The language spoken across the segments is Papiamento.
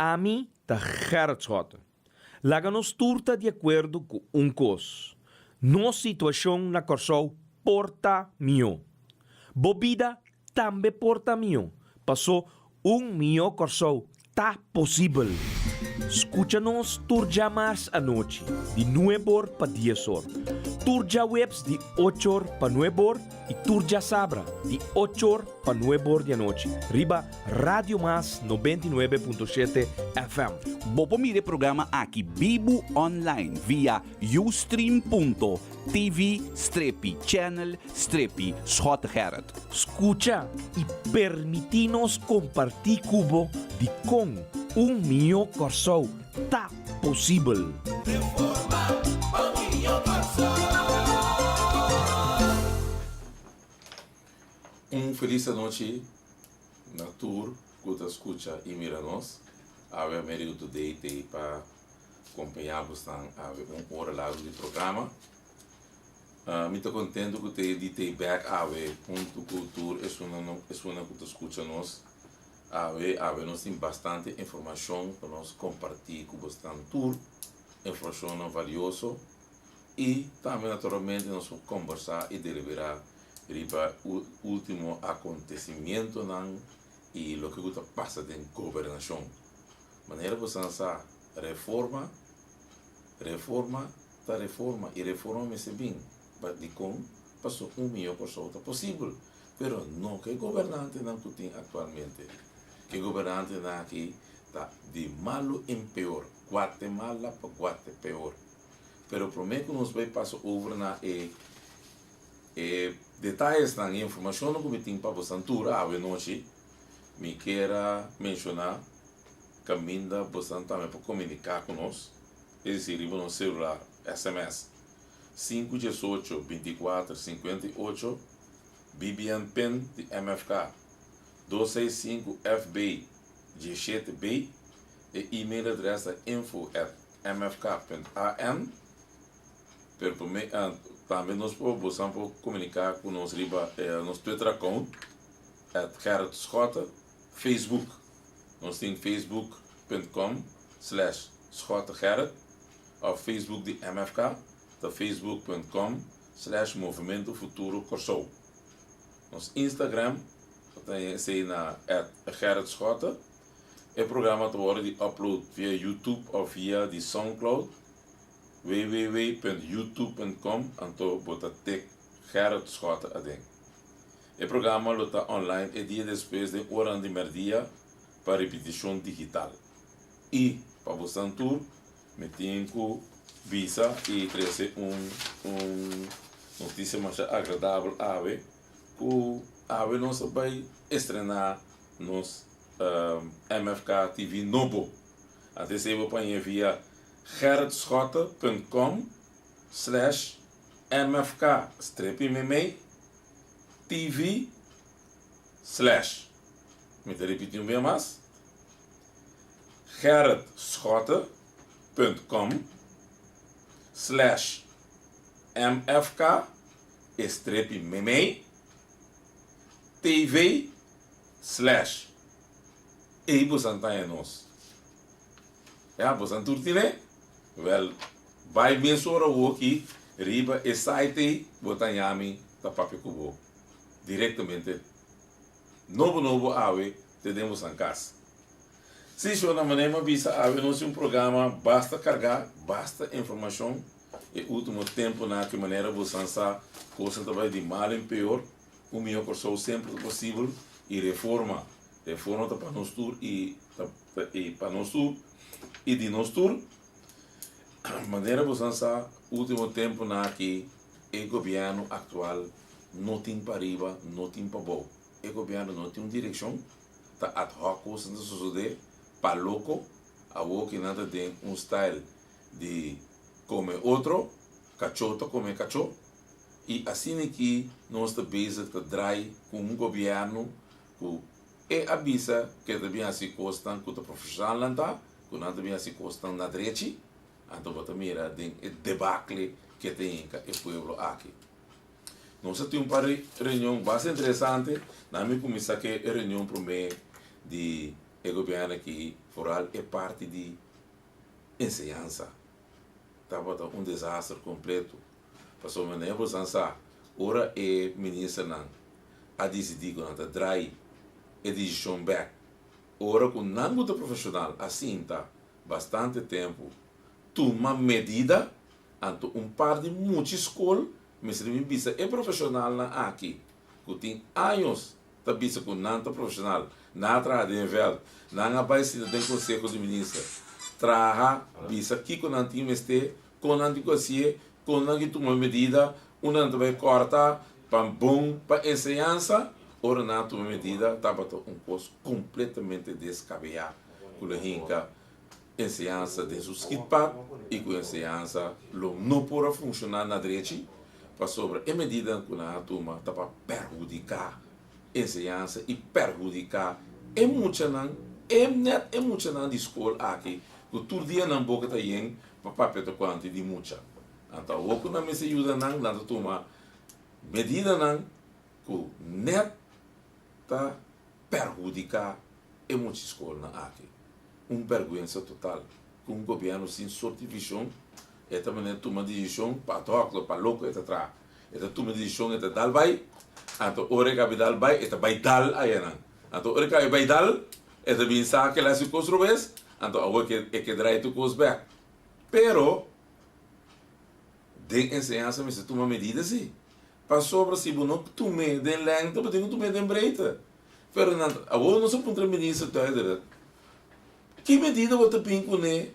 Ami ta Gerrit Schotte. Laga nos tur ta di akuerdo ku un kos, nos situashon na Kòrsou por ta mihó. Bo bida tambe por ta mihó, pasó un mihó Kòrsou ta posibel. Skucha nos tur djamars anochi di nueb'or pa dies'or, tur djaweps di och'or pa nueb'or i tur djasabra di och'or pa nueb'or di anochi riba Radio Mas 99.7 FM. Bo por mira e programa aki bibu online via ustream.tv strepi channel strepi Schottegerrit. Skucha i permití nos kompartí ku bo dikon un mihó Kòrsou ta posibel. Reforma pa un mihó Kòrsou. Un felis anochi na tur ku ta skucha i mira nos. Awe Amerigo Today t'ei pa kompañá bosnan awe un ora largu di programa. Mi ta kontentu ku t'ei di t'ei bèk awe huntu ku tur esunnan esunnan ku ta skucha nos awe. Awe nos tin bastante informashon pa nos kompartí ku bosnan tur, informashonnan valioso. I tambe naturalmente nos por kombersá i deliberá riba último akontesimientonan i loke ku ta pasa den gobernashon. Manera ku san sa, reforma, reforma ta reforma i reforma mester bin. Pa dikon? Paso un mihó Kòrsou ta posibel, pero no ku e gobernantenan ku tin aktualmente. Ku e gobernantenan aki ta di malu en peor, Guatemala pa Guatepeor. Pero promé ku nos bai pasa over na e e detayesnan, e informashonnan ku mi tin pa bosan tur awe nochi, mi kier a menshoná kaminda bosan tambe por komuniká ku nos, es desir riba nos selular, sms, sinku diesocho, bintikuater, sinkuenta i ocho, BBN pin di MFK, 265 FB 17 B, e email adrès ta info@mfk.an. Pero prome tambe nos por bosan por komuniká ku nos riba nos Twitter account @GerritSchotte, Facebook nos tin facebook.com/SchotteGerrit òf Facebook di MFK ta facebook.com/MovementoFuturoKòrsou. Nos Instagram ta esei na @GerritSchotte. E programa ta wòrdu di upload via YouTube òf via di Soundcloud, www.youtube.com anto bo ta tik Gerrit Schotte aden. E programa lo ta online e dia despues den oranan di mèrdia pa ripitishon digital. I pa bosan tur mi tin ku bisa i trese un un notisia masha agradabel awe ku awe nos a bai estrená nos MFK TV nobo. Anto esei bo pañ'é via gerritschotte.com/mfk strepi meimei TV slash. Mi ta ripití un bia mas, gerritschotte.com/mfk strepi meimei TV slash. Ei bosan ta haña nos. Ya, bosan tur tine? Wèl, bai mesora awoki riba e site ei, bo ta haña mi ta papia ku bo direktamente nobo nobo awe te den bosan kas. Sí, shornan, manera mi a bisa awe nos tin un programa basta kargá, basta informashon. E último tempunan aki manera bosan sa kosnan ta bai di mal en peor. Un mihó Kòrsou semper ta posibel i reforma. Reforma ta pa nos tur i ta i pa nos tur i di nos tur. Manera boso sa último tempunan aki e gobièrnu aktual no tin pa riba, no tin pa bou. E gobièrnu no tin un direkshon, ta ad hoc kosnan ta sosodé pa loko. Awor ki nan ta den un style di kome otro, kachó ta kome kachó. I asina ki nos ta bezig ta drai ku un gobièrnu ku e a bisa ku e ta bin hasi kosnan ku ta profeshonalnan ta, ku nan ta bin hasi kosnan na drechi, anto bo ta mira den e debakle ke ta hinka e pueblo aki. Nos a tin un par di reunion basta interesante, nan mi kuminsá ku e reunion promé di e gobièrnu aki. Foral e parti di enseñansa tabata un desaster kompleto. Pasobra manera boso sa, ora e ministernan a disidí ku nan ta drai e desishon bèk, ora ku nan ku ta profeshonal a sinta bastante tempu tuma medida, anto un par di muchi skol mester bin bisa e profeshonalnan aki ku tin años ta bisa ku nan ta profeshonal, nan a traha den e vèlt, nan a bai sinta den konseho di minister, traha, bisa kiko nan tin mester, kon nan tin ku hasié, kon nan ke tuma medida, unda nan ta bai kòrta pa bon pa enseñansa. Ora nan a tuma medida tabata un kos kompletamente deskabeyá ku lo hinka enseñansa den su skitpad i ku enseñansa lo no por a funshoná na drechi. Pasobra e medidanan ku nan a tuma ta pa perhudiká enseñansa i perhudiká e muchanan, e nèt e muchanan di skol aki ku tur dia nan boka ta yen pa papia tokante di mucha. Anto awor ku nan mester yuda nan, nan ta tuma medidanan ku nèt ta perhudiká e mucha skolnan aki. Un bèrgwensa total ku un gobièrnu sin sorti vishon E ta manera tuma desishon pa ad hoc, pa loko e ta traha. E ta tuma desishon, e ta dal bai, anto ora e kabi dal bai, e ta bai dal ayanan. Anto ora e kabi bai dal, e ta bin sa kila hasi kos robes, anto awor e ke drai tur kos bek. Pero, den enseñansa mester tuma medida si. Pasobra si bo no tum'é den lengte, bo tin ku tum'é den breedte. Pero nan, awor nos a puntra minister duidelijk, ki medida bo ta bin kuné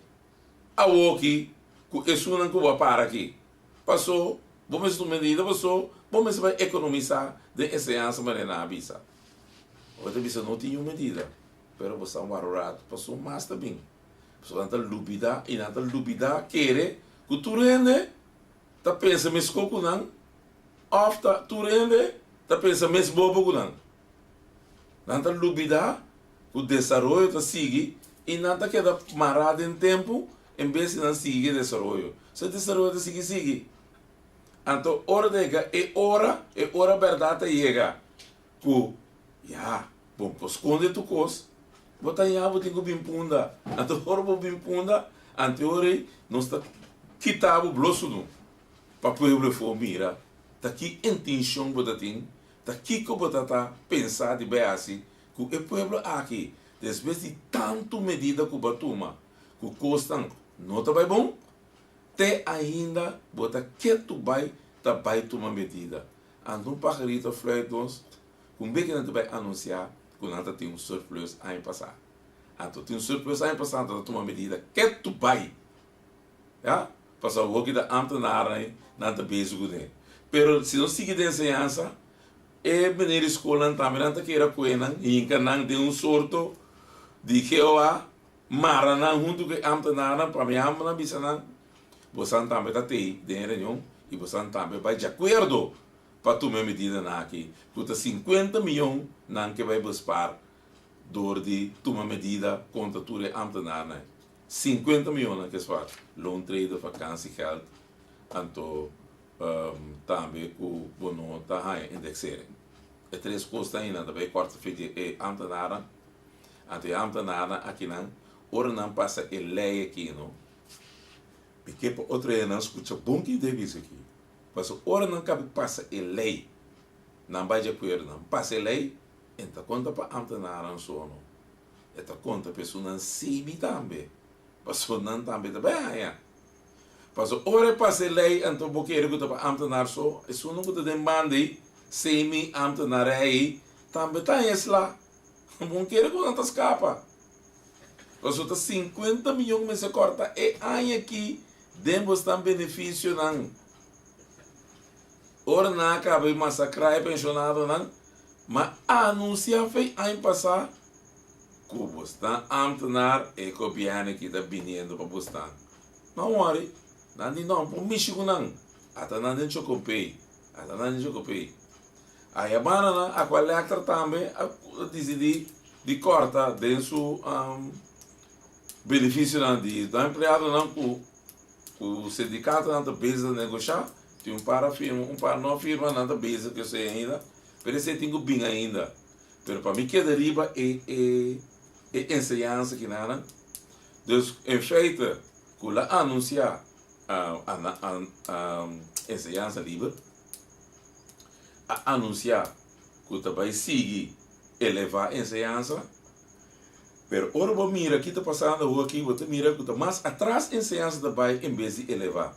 Awoki ku esunnan ku bo a para aki. Paso bo mester tuma medida paso bo mester bai ekonomisá den enseñansa manera nan a bisa. Bo ta bisa no tin niun medida pero bo sta un wara un ratu paso mas ta bin. Pasobra nan ta lubidá i nan ta lubidá kere ku tur hende ta pensa meskó ku nan òf ta tur hende ta pensa mes bobo ku nan. Nan ta lubidá ku desaroyo ta sigui i nan ta keda mará den tempu en bes di nan sigui ku e desaroyo. So e desaroyo ta sigui sigui. Anto ora ta yega e ora, e ora bèrdat ta yega ku ya, bo por skonde tur kos, bo ta haña bo tin ku bin punda. Anto ora bo bin punda, anto e ora ei nos ta kita bo blosudu pa pueblo for mira ta ki intenshon bo ta tin, ta kiko bo ta ta pensa di bai hasi ku e pueblo aki despues di tantu medida ku bo a tuma ku kosnan no ta bai bon, te ainda bo ta ketu bai ta bai tuma medida. Anto un pajarito a fluit nos ku un beke nan ta bai anunsiá ku nan ta tin un surplus aña pasá. Anto tin un surplus aña pasá anto ta tuma medida ketu bai. Ya, pasobra awor ki ta ámtenarnan nan ta bezig kuné. Pero si nos sigui den enseñansa E meneer di skolnan tambe nan ta kere koe nan, hinka nan den un sorto di GOA, mara nan huntu ku e ambtenarnan pa mi hamber nan bisa nan, bosan tambe ta tei den e reunion i bosan tambe bai djakuerdo pa tuma e medidanan aki, ku ta sinkuenta miyon nan ke bai bespaar dor di tuma medida kontra tur e ambtenarnan. Sinkuenta miyon nan ke spaar, loontreden, vakantiegeld, anto Tambe ku bo no ta haña indexering. E tres kos ta ainda ta bai kòrta fe di e ámtenarnan. Anto e ámtenarnan akinan, ora nan pasa e lei aki no, mi ke pa otro hendenan skucha bon ki ta bisa aki. Pasobra ora nan kabi pasa e lei, nan bai di akuerdo, nan pasa e lei, e no ta konta pa ámtenarnan so no, e ta konta pa esunnan semi tambe. Pasobra nan tambe ta bai haña. Pasobra ora e pasa e lei anto bo kere ku ta pa ámtenar so, esunnan ku ta den banda ei, semi ámtenarij ei, tambe ta haña e sla. Bo no kere ku nan ta skapa. Pasobra ta sinkuenta miyon mester kòrta e aña aki den bo stan benefisionan. Ora nan a kaba di masakrá e penshonadonan, ma anunsiá fei aña pasá Ku bo stan ámtenar e gobièrnu ki ta biniendo pa bo stan. No worry, nan di no por mishi ku nan. Ata nan den Chocopey, ata nan den Chocopey. Aya banda nan Aqualectra tambe a disidí di kòrta den su benefisionan di nan empleadonan ku ku sindikatonan ta bezig ta negoshá. Tin un par a firma, un par no a firma, nan ta bezig ku esei ainda, pero esei tin ku bin ainda. Pero pa mi keda riba e e. E enseñansa kinanan. Dus in feite ku la anunsiá enseñansa liber, a anunsiá ku ta bai sigui elevá enseñansa, pero ora bo mira ki ta pasando awor aki bo ta mira ku ta mas atras enseñansa ta bai en bes di elevá.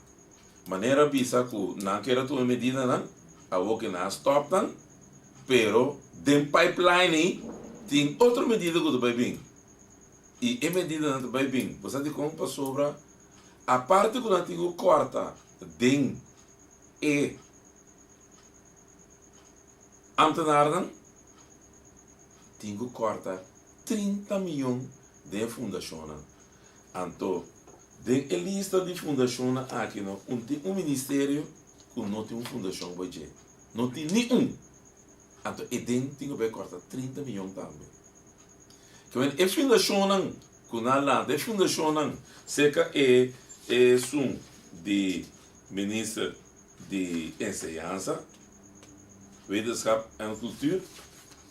Manera bisa ku nan keda tuma medidanan, awor ke nan a stòp nan, pero den pipeline ei tin otro medida ku ta bai bin. I e medidanan ta bai bin, bo sa dikon? Pasobra aparte ku nan tin ku kòrta den e ambtenarnan, tin ku kòrta 30 miyon den e fundashonnan. Anto, den e lista di fundashonnan aki no un tin un ministerio ku no tin un fundashon bo dje. No tin ni un. Anto e den tin ku bai kòrta 30 miyon tambe. Kimen e fundashonnan ku nan lanta, e fundashonnan serka e esun di minister di enseñansa, wetenschap en cultuur,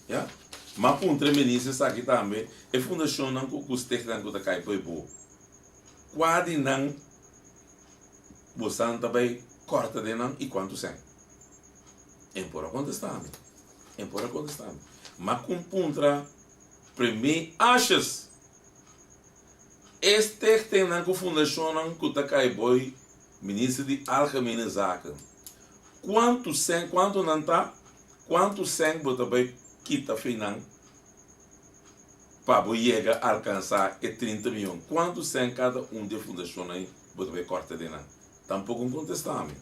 ya. M'a puntra e minister esaki tambe, e fundashonnan ku ku stichtingnan ku ta kai pa e bo, kua di nan bosan ta bai kòrta den nan i kuantu sèn? E por a kontestá mi, e por a kontestá mi. M'a kun puntra premé Asjes, e stichtingnan ku fundashonnan ku ta kai boi minister di Algemene Zaken, kuantu sèn, kuantu nan ta? Kuantu sèn bo ta bai kita fi nan pa bo yega alkansá e 30 mion? Kuantu sèn kada un di e fundashonnan ei bo ta bai kòrta den nan? Tampoko un kontestá mi.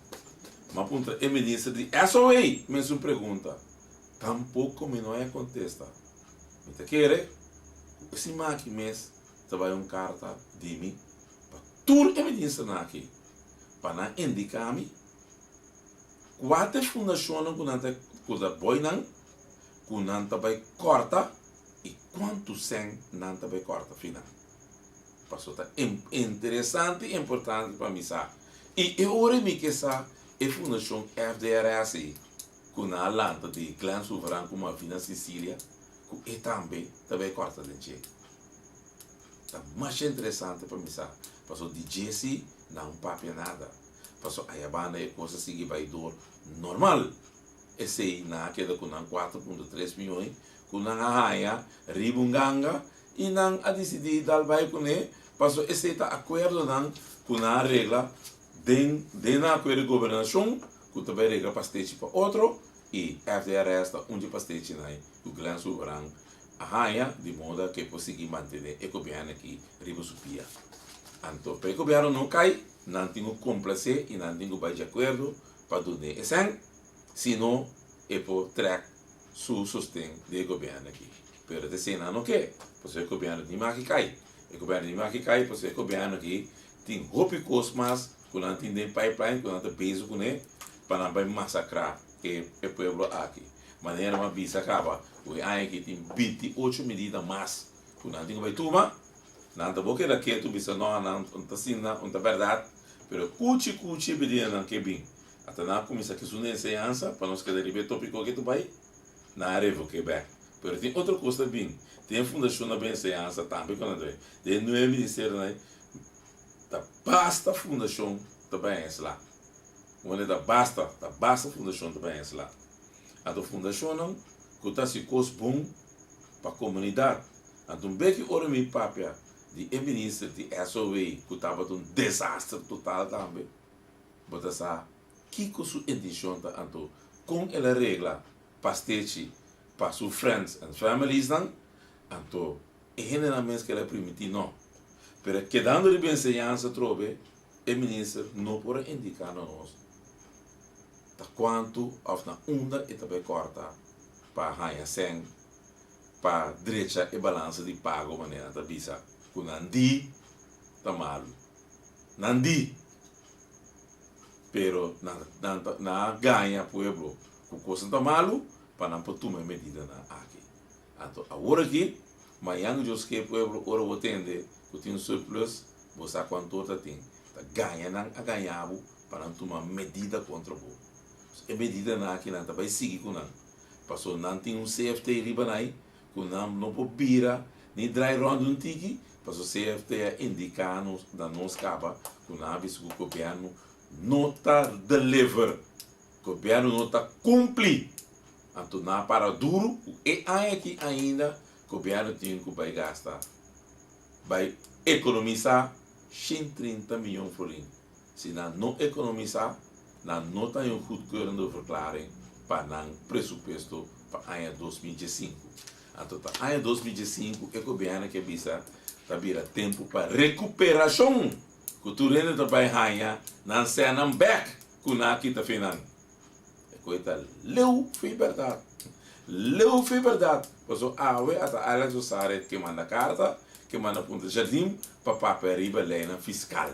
Mi a puntra e minister di SOA mesun pregunta. Tampoko mi no a kontesta. Mi ta kere ku e siman aki mes ta bai un karta di mi pa tur e ministernan aki pa nan indiká mi Kua ta e fundashonnan ku nan ta ku ta boi nan ku nan ta bai kòrta i kuantu sèn nan ta bai kòrta fi nan? Paso ta interesante i importante pa mi sa. I e ora mi ke sa e fundashon FDRS ei ku nan a lanta di Glenn Sulvaran ku Marvina Cecilia ku e tambe ta bai kòrta den dje. Ta masha interesante pa mi sa paso di dje si nan un papia nada. Paso aya banda e kos a sigui bai dor normal. Esei nan a keda ku nan 4.3 mion ku nan a haña riba un ganga i nan a disidí dal bai kuné paso esei ta akuerdonan ku nan a regla den den nan akuerdo di gobernashon ku ta bai regla pastechi pa otro i FDRS ta un dje pastechinan ei ku Glenn Sulvaran a haña di moda ku e por sigui mantené e gobièrnu aki riba su pia. Anto pa e gobièrnu no kai Nan tin ku komplasé i nan tin ku bai di akuerdo pa dun'é e sèn, sino e por trèk su sosten di e gobièrnu aki. Pero ta esei nan no ke, pasobra e gobièrnu tin maki kai. E gobièrnu tin maki kai pasobra e gobièrnu aki tin hopi kos mas ku nan tin den pipeline ku nan ta bezig kuné pa nan bai masakrá e e pueblo aki. Manera mi a bisa kaba ku e aña aki tin 28 medida mas ku nan tin ku bai tuma. Nan ta bo keda ketu bisa no nan ta asina un ta bèrdat, pero kuchi kuchi e bedidanan ke bin. Ata nan a kuminsá ku esun enseñansa pa nos keda riba e topiko ke ta bai, nan a revok'é bèk. Pero tin otro kos ta bin, tin e fundashonnan pa enseñansa tambe ku nan ta bai. Den e nuebe ministerionan ei ta basta fundashon ta bai hesla. Wende ta basta, ta basta fundashon ta bai hesla. Anto fundashonnan ku ta hasi kos bon pa komunidat. Anto un beki ora mi papia di e minister di SOW ku tabata un desaster total tambe, bo ta sa kiko su intencion ta anto kon el a regla pastechi pa su friends and familiesnan, anto e hendenan mes ku el a primiti no. Pero kedando riba enseñansa atrobe e minister no por a indica na nos ta kuantu of na unda e ta bai korta pa haña sèn pa drecha e balansa di pago manera nan ta bisa ku nan di ta malu. Nan di! Pero nan nan ta nan a gaña pueblo ku kosnan ta malu pa nan por tuma e medidanan aki. Anto awor aki mañan ku Dios ke pueblo ora bo tende ku tin un surplus bo sa kuantu ta tin. Ta gaña nan a gaña bo pa nan tuma medida kontra bo. E medidanan aki nan ta bai sigui ku nan. Paso nan tin un CFT riba nai ku nan no por bira. Ni drai rònt un tiki, paso CFT a indiká nos na nos kaba ku nan a bisa ku gobièrnu no ta deliver, gobièrnu no ta kumpli. Anto nan a para duru ku e aña aki ainda gobièrnu tin ku bai gasta, bai ekonomisá 130 miyon florin. Si nan no ekonomisá, nan no ta haña un goedkeurende verklaring pa nan presupuesto pa aña 2015. Anto ta aña 2015 e gobièrnu ke bisa ta bira tempu pa rekuperashon ku tur hende ta bai haña nan sènnan bèk ku nan a kita fi nan. E koe ta leu fi bèrdat. Leu fi bèrdat. Pasobra awe ata Alex Osaria ke manda karta, ke manda Punta Jardim pa papia riba leinan fiskal.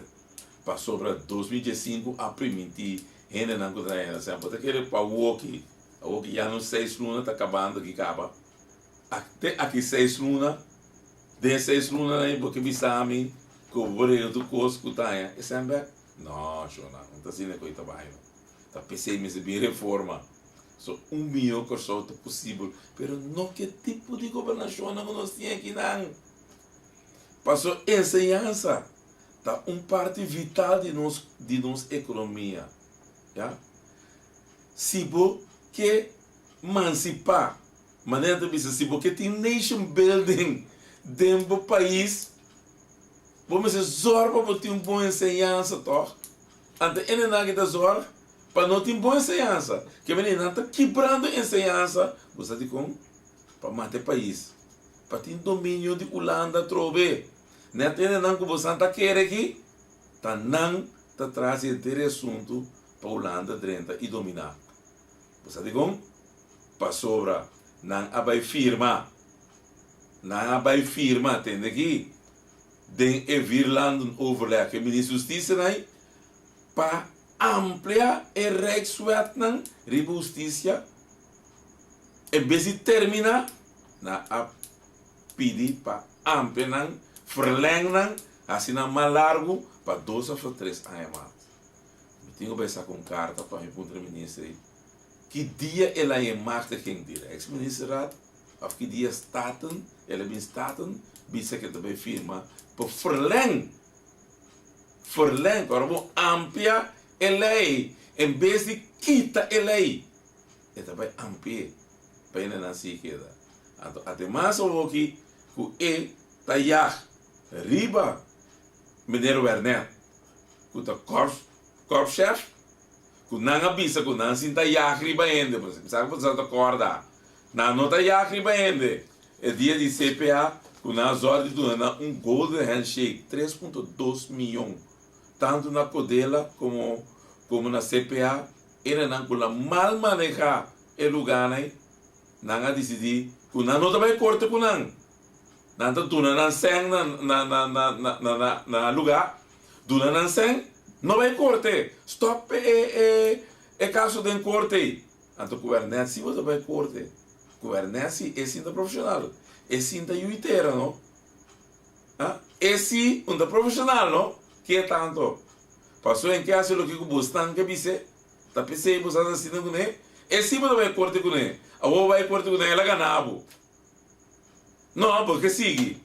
Pasobra 2015 a primintí hendenan ku ta haña nan sèn. Bo ta kere pa awoki, awoki ya nos seis luna ta kabando aki kaba. Te aki seis luna, den seis lunanan ei bo ke bisa mi ku bo por regla tur kos ku ta haña e sèn bèk? No, shona, no ta asina ku ei ta bai no. Ta p'esei mester bin reforma. So un mihó Kòrsou ta posibel, pero no ke tipo di gobernashonnan ku nos tin akinan. Paso enseñansa ta un parti vital di nos di nos ekonomia, ya. Si bo ke mansipá, manera ta bisa si bo ke tin nation building den bo pais, bo mester zòrg pa bo tin un bon enseñansa tòg. Anto e nenan aki ta zòrg pa no tin bon enseñansa. Ke manera nan ta kibrando enseñansa, bo sa dikon? Pa mata e pais. Pa tin dominio di Hulanda atrobe. Net hendenan ku bosan ta kere aki, ta nan ta tras di henter e asuntu pa Hulanda drenta i dominá. Bo sa dikon? Pasobra nan a bai firma, nan a bai firma, tende aki, den e Vierlandenoverleg, e Minister Hustisianan ei, pa amplia e Rijkswetnan riba hustisia, en bes di terminá, nan a pidi pa amplia nan, verleng nan, hasi nan mas largu pa dos of tres aña mas. Mi tin ku bai saka un karta pa mi puntra minister ei ki dia el a e machtiging di Rijksministerraad of ki dia Staten, el a bin Staten bisa ku el ta bai firma pa verleng, verleng, ora bo amplia e lei en bes di kita e lei. E ta bai ampi'é pa hende nan sigui keda. Anto ademas awoki ku e ta yag riba meneer Wernet ku ta korpschef ku nan a bisa ku nan sin ta yag riba hende mi sa ku boso ta kòrda nan no ta yag riba hende e dia di CPA ku nan a zòrg di duna nan un golden handshake 3.2 miyon tantu na Codela komo komo na CPA Enanan ku la mal manehá e lugánan, nan a disidí ku nan no ta bai korte ku nan. Nan ta duna nan sèn na lugá, duna nan sèn, no bai korte, stòp e kaso den korte ei. Anto ku wèrnèt si bo ta bai korte, ku wèrnèt si e sinta profeshonal, e sinta yu i tera no, e si un ta profeshonal no, ke tanto? Paso en ke hasi loke ku bosnan ke bis'é, ta p'esei bo sa asina kuné? E si bo ta bai korte kuné, awor bo bai korte kuné, el a gana bo. No, bo ke sigui.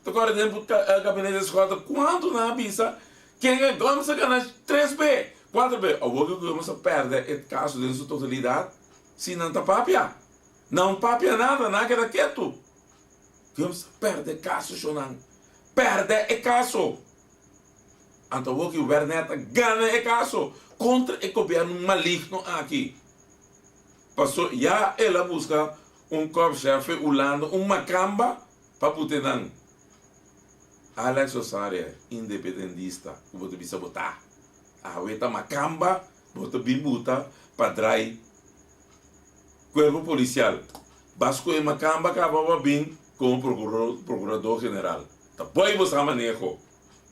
Ta kòrda tempu gabinete Schotten kuantu nan a bisa ken e Gomes a gana tres be, kuater be. Awor ke Gomes a pèrdè e kaso den su totalidat, si nan ta papia. Nan papia nada, nan a keda ketu. Gomes a pèrdè e kaso, shonnan. Pèrdè e kaso. Anto awor ki Wernet a gana e kaso kontra e gobièrnu maligno aki. Paso ya el a buska un korpschef Hulanda, un makamba pa pute nan. Alex Osaria, independentista ku bo ta bisa bo ta. Awe ta makamba bo ta bin buta pa drai kuerpo polisial. Bas ku e makamba kaba pa bin komo prokurador general. Ta boi bo sa maneho.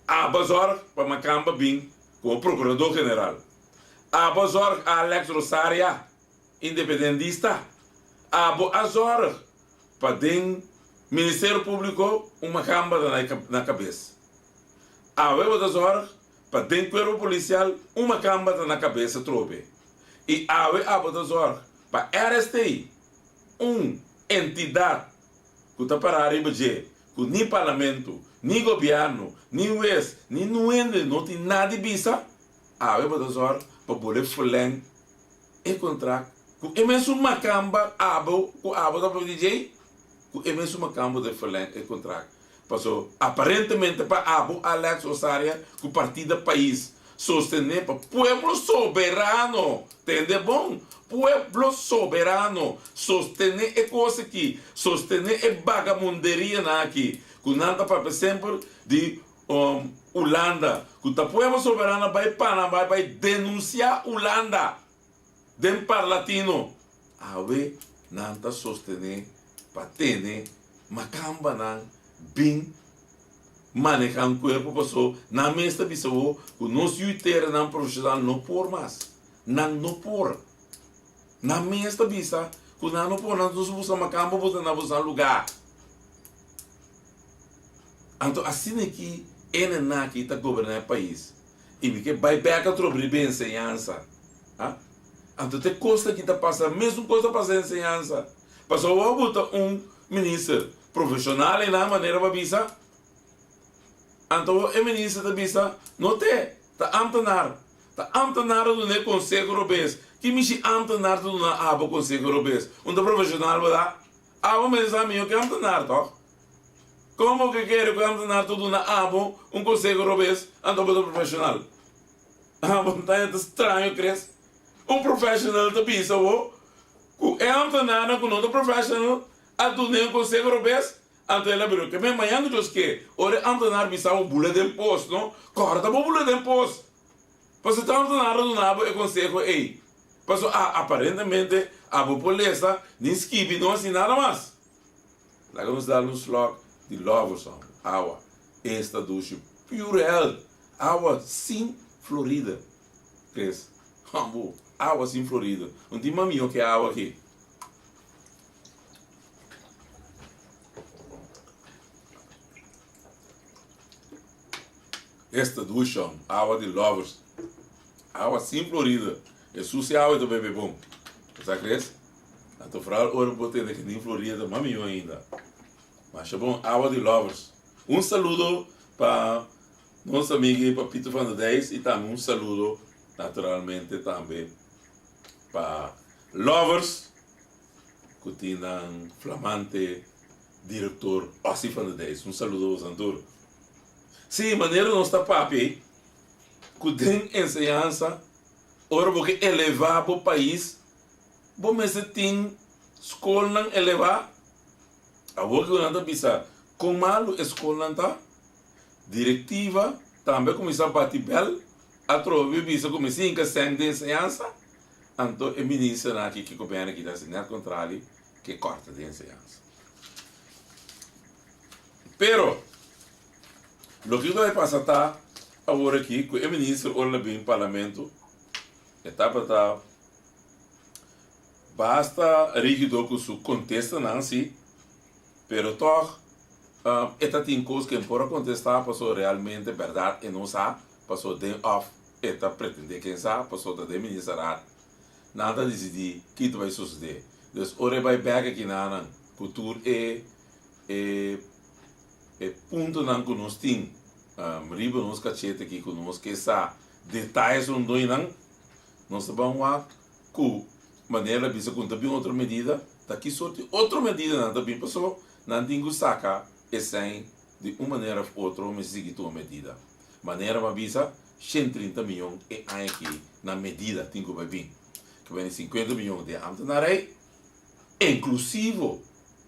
Abo zorg pa Makamba bin como Procurador General. Abo zorg Alex Rosaria, independentista. Abo a zorg pa den Ministerio Publico un Makamba ta na cabes. Awe bo ta zorg pa den Cuerpo Policial un Makamba ta na cabes atrobe. Y awe abo ta zorg pa RST, un entidad cu ta para riba dje. ku ni parlamento, ni gobièrnu, ni wes, ni nuende no tin nada di bisa, awe bo ta zòrg pa bole verleng e kontrakt ku e mesun makamba abo ku abo ta papia di djei, ku e mesun makamba bo ta verleng e kontrakt. Paso aparentemente pa abo Alex Osaria ku partida pais sostené pa pueblo soberano, tende bon, pueblo soberano sostené e kos aki, sostené e bagamunderianan aki ku nan ta papia semper di Hulanda, ku ta pueblo soberano bai Panama bai denunsiá Hulanda den Parlatino. Awe nan ta sostené pa tene makambanan bin maneha un kuerpo paso nan mes ta bisa bo ku nos yu teranan profeshonal no por mas. Nan no por. Nan mes ta bisa ku nan no por, nan nos buska makamba bo ta na boso lugá. Anto asina ki ene naki ta goberná e pais i mi ke bai bèk atrobe riba e enseñansa. Ha? Anto te kos aki ta pasa, mesun kos ta pasa enseñansa. Pasobra bo a buta un minister profeshonal einan manera bo a bisa, anto e minister ta bisa, no te, ta ambtenaar. Ta ambtenaar ta duna e konseho robes. Ki mishi ambtenaar ta duna abo konseho robes? Un ta profeshonal bo ta? Abo mester sa mihó ke ambtenaar tòg? Kon bo ke kere ku e ambtenaar ta duna abo un konseho robes anto bo ta profeshonal? Abo ta haña ta straño kres? Un profeshonal ta bisa bo ku e ambtenaarnan ku no ta profeshonal a dun'é un konseho robes, anto el a bira ke men mañana Dios ke ora e ambtenaar bisa bo bula den pos no, kòrda bo bula den pos. Pasobra ta ambtenaar a duna bo e konseho ei. Pasobra a aparentemente abo por lesa ni skibi no hasi nada mas. Laga nos dal un slok di Lovers hom, awa. Esta dushi pure health, awa sin florida. Chris, Hambo, awa sin florida. Un tin mas miho ke awa aki. Esta dushi hom, awa di Lovers. Awa sin florida. E sushi awa e ta bebe bon. Bo sa Chris? Anto vooral ora bo tende ke tin florida ta mas miho ainda. Masha bon, awa di Lovers. Un saludo pa nos amigo Papito van der Dijs y tambe un saludo naturalmente tambe pa Lovers cu tin nan flamante director Ossie van der Dijs. Un saludo boso tur. Si, manera nos ta papia cu den enseñansa ora bo ke eleva bo pais bo mester tin scolnan eleva. Awor cu nan ta bisa con malu e scolnan ta, Directiva tambe a cuminsa bati bel, atrobe bisa cu mester hinca sèn den enseñansa, anto e ministernan aki kico bene aki ta haci net contrali ke corta den enseñansa. Pero, loke cu ta bay pasa ta awor aki cu e minister ora el a bin parlamento e tabata basta rigido cu su contestanan si, Pero tòg e ta tin kos ku e por a kontestá pasobra realmente bèrdat e no sa, pasobra den òf e ta pretendé ken sa, pasobra ta den ministerraad nan ta disidí ki ta bai sosodé. Dus ora e bai bèk aki nanan ku tur e e e puntonan ku nos tin riba nos kachete aki ku nos ke sa detayes rondó einan, nos ta ban wak ku Manera bisa ku no ta bin otro medida, ta ki sorti otro medida nan ta bin? Paso nan tin ku saka esei di un manera of otro mester sigui tuma medida. Manera m'a bisa, 130 miyon e aña aki na medida tin ku bai bin. Ke bini 50 miyon den ambtenarij, inklusivo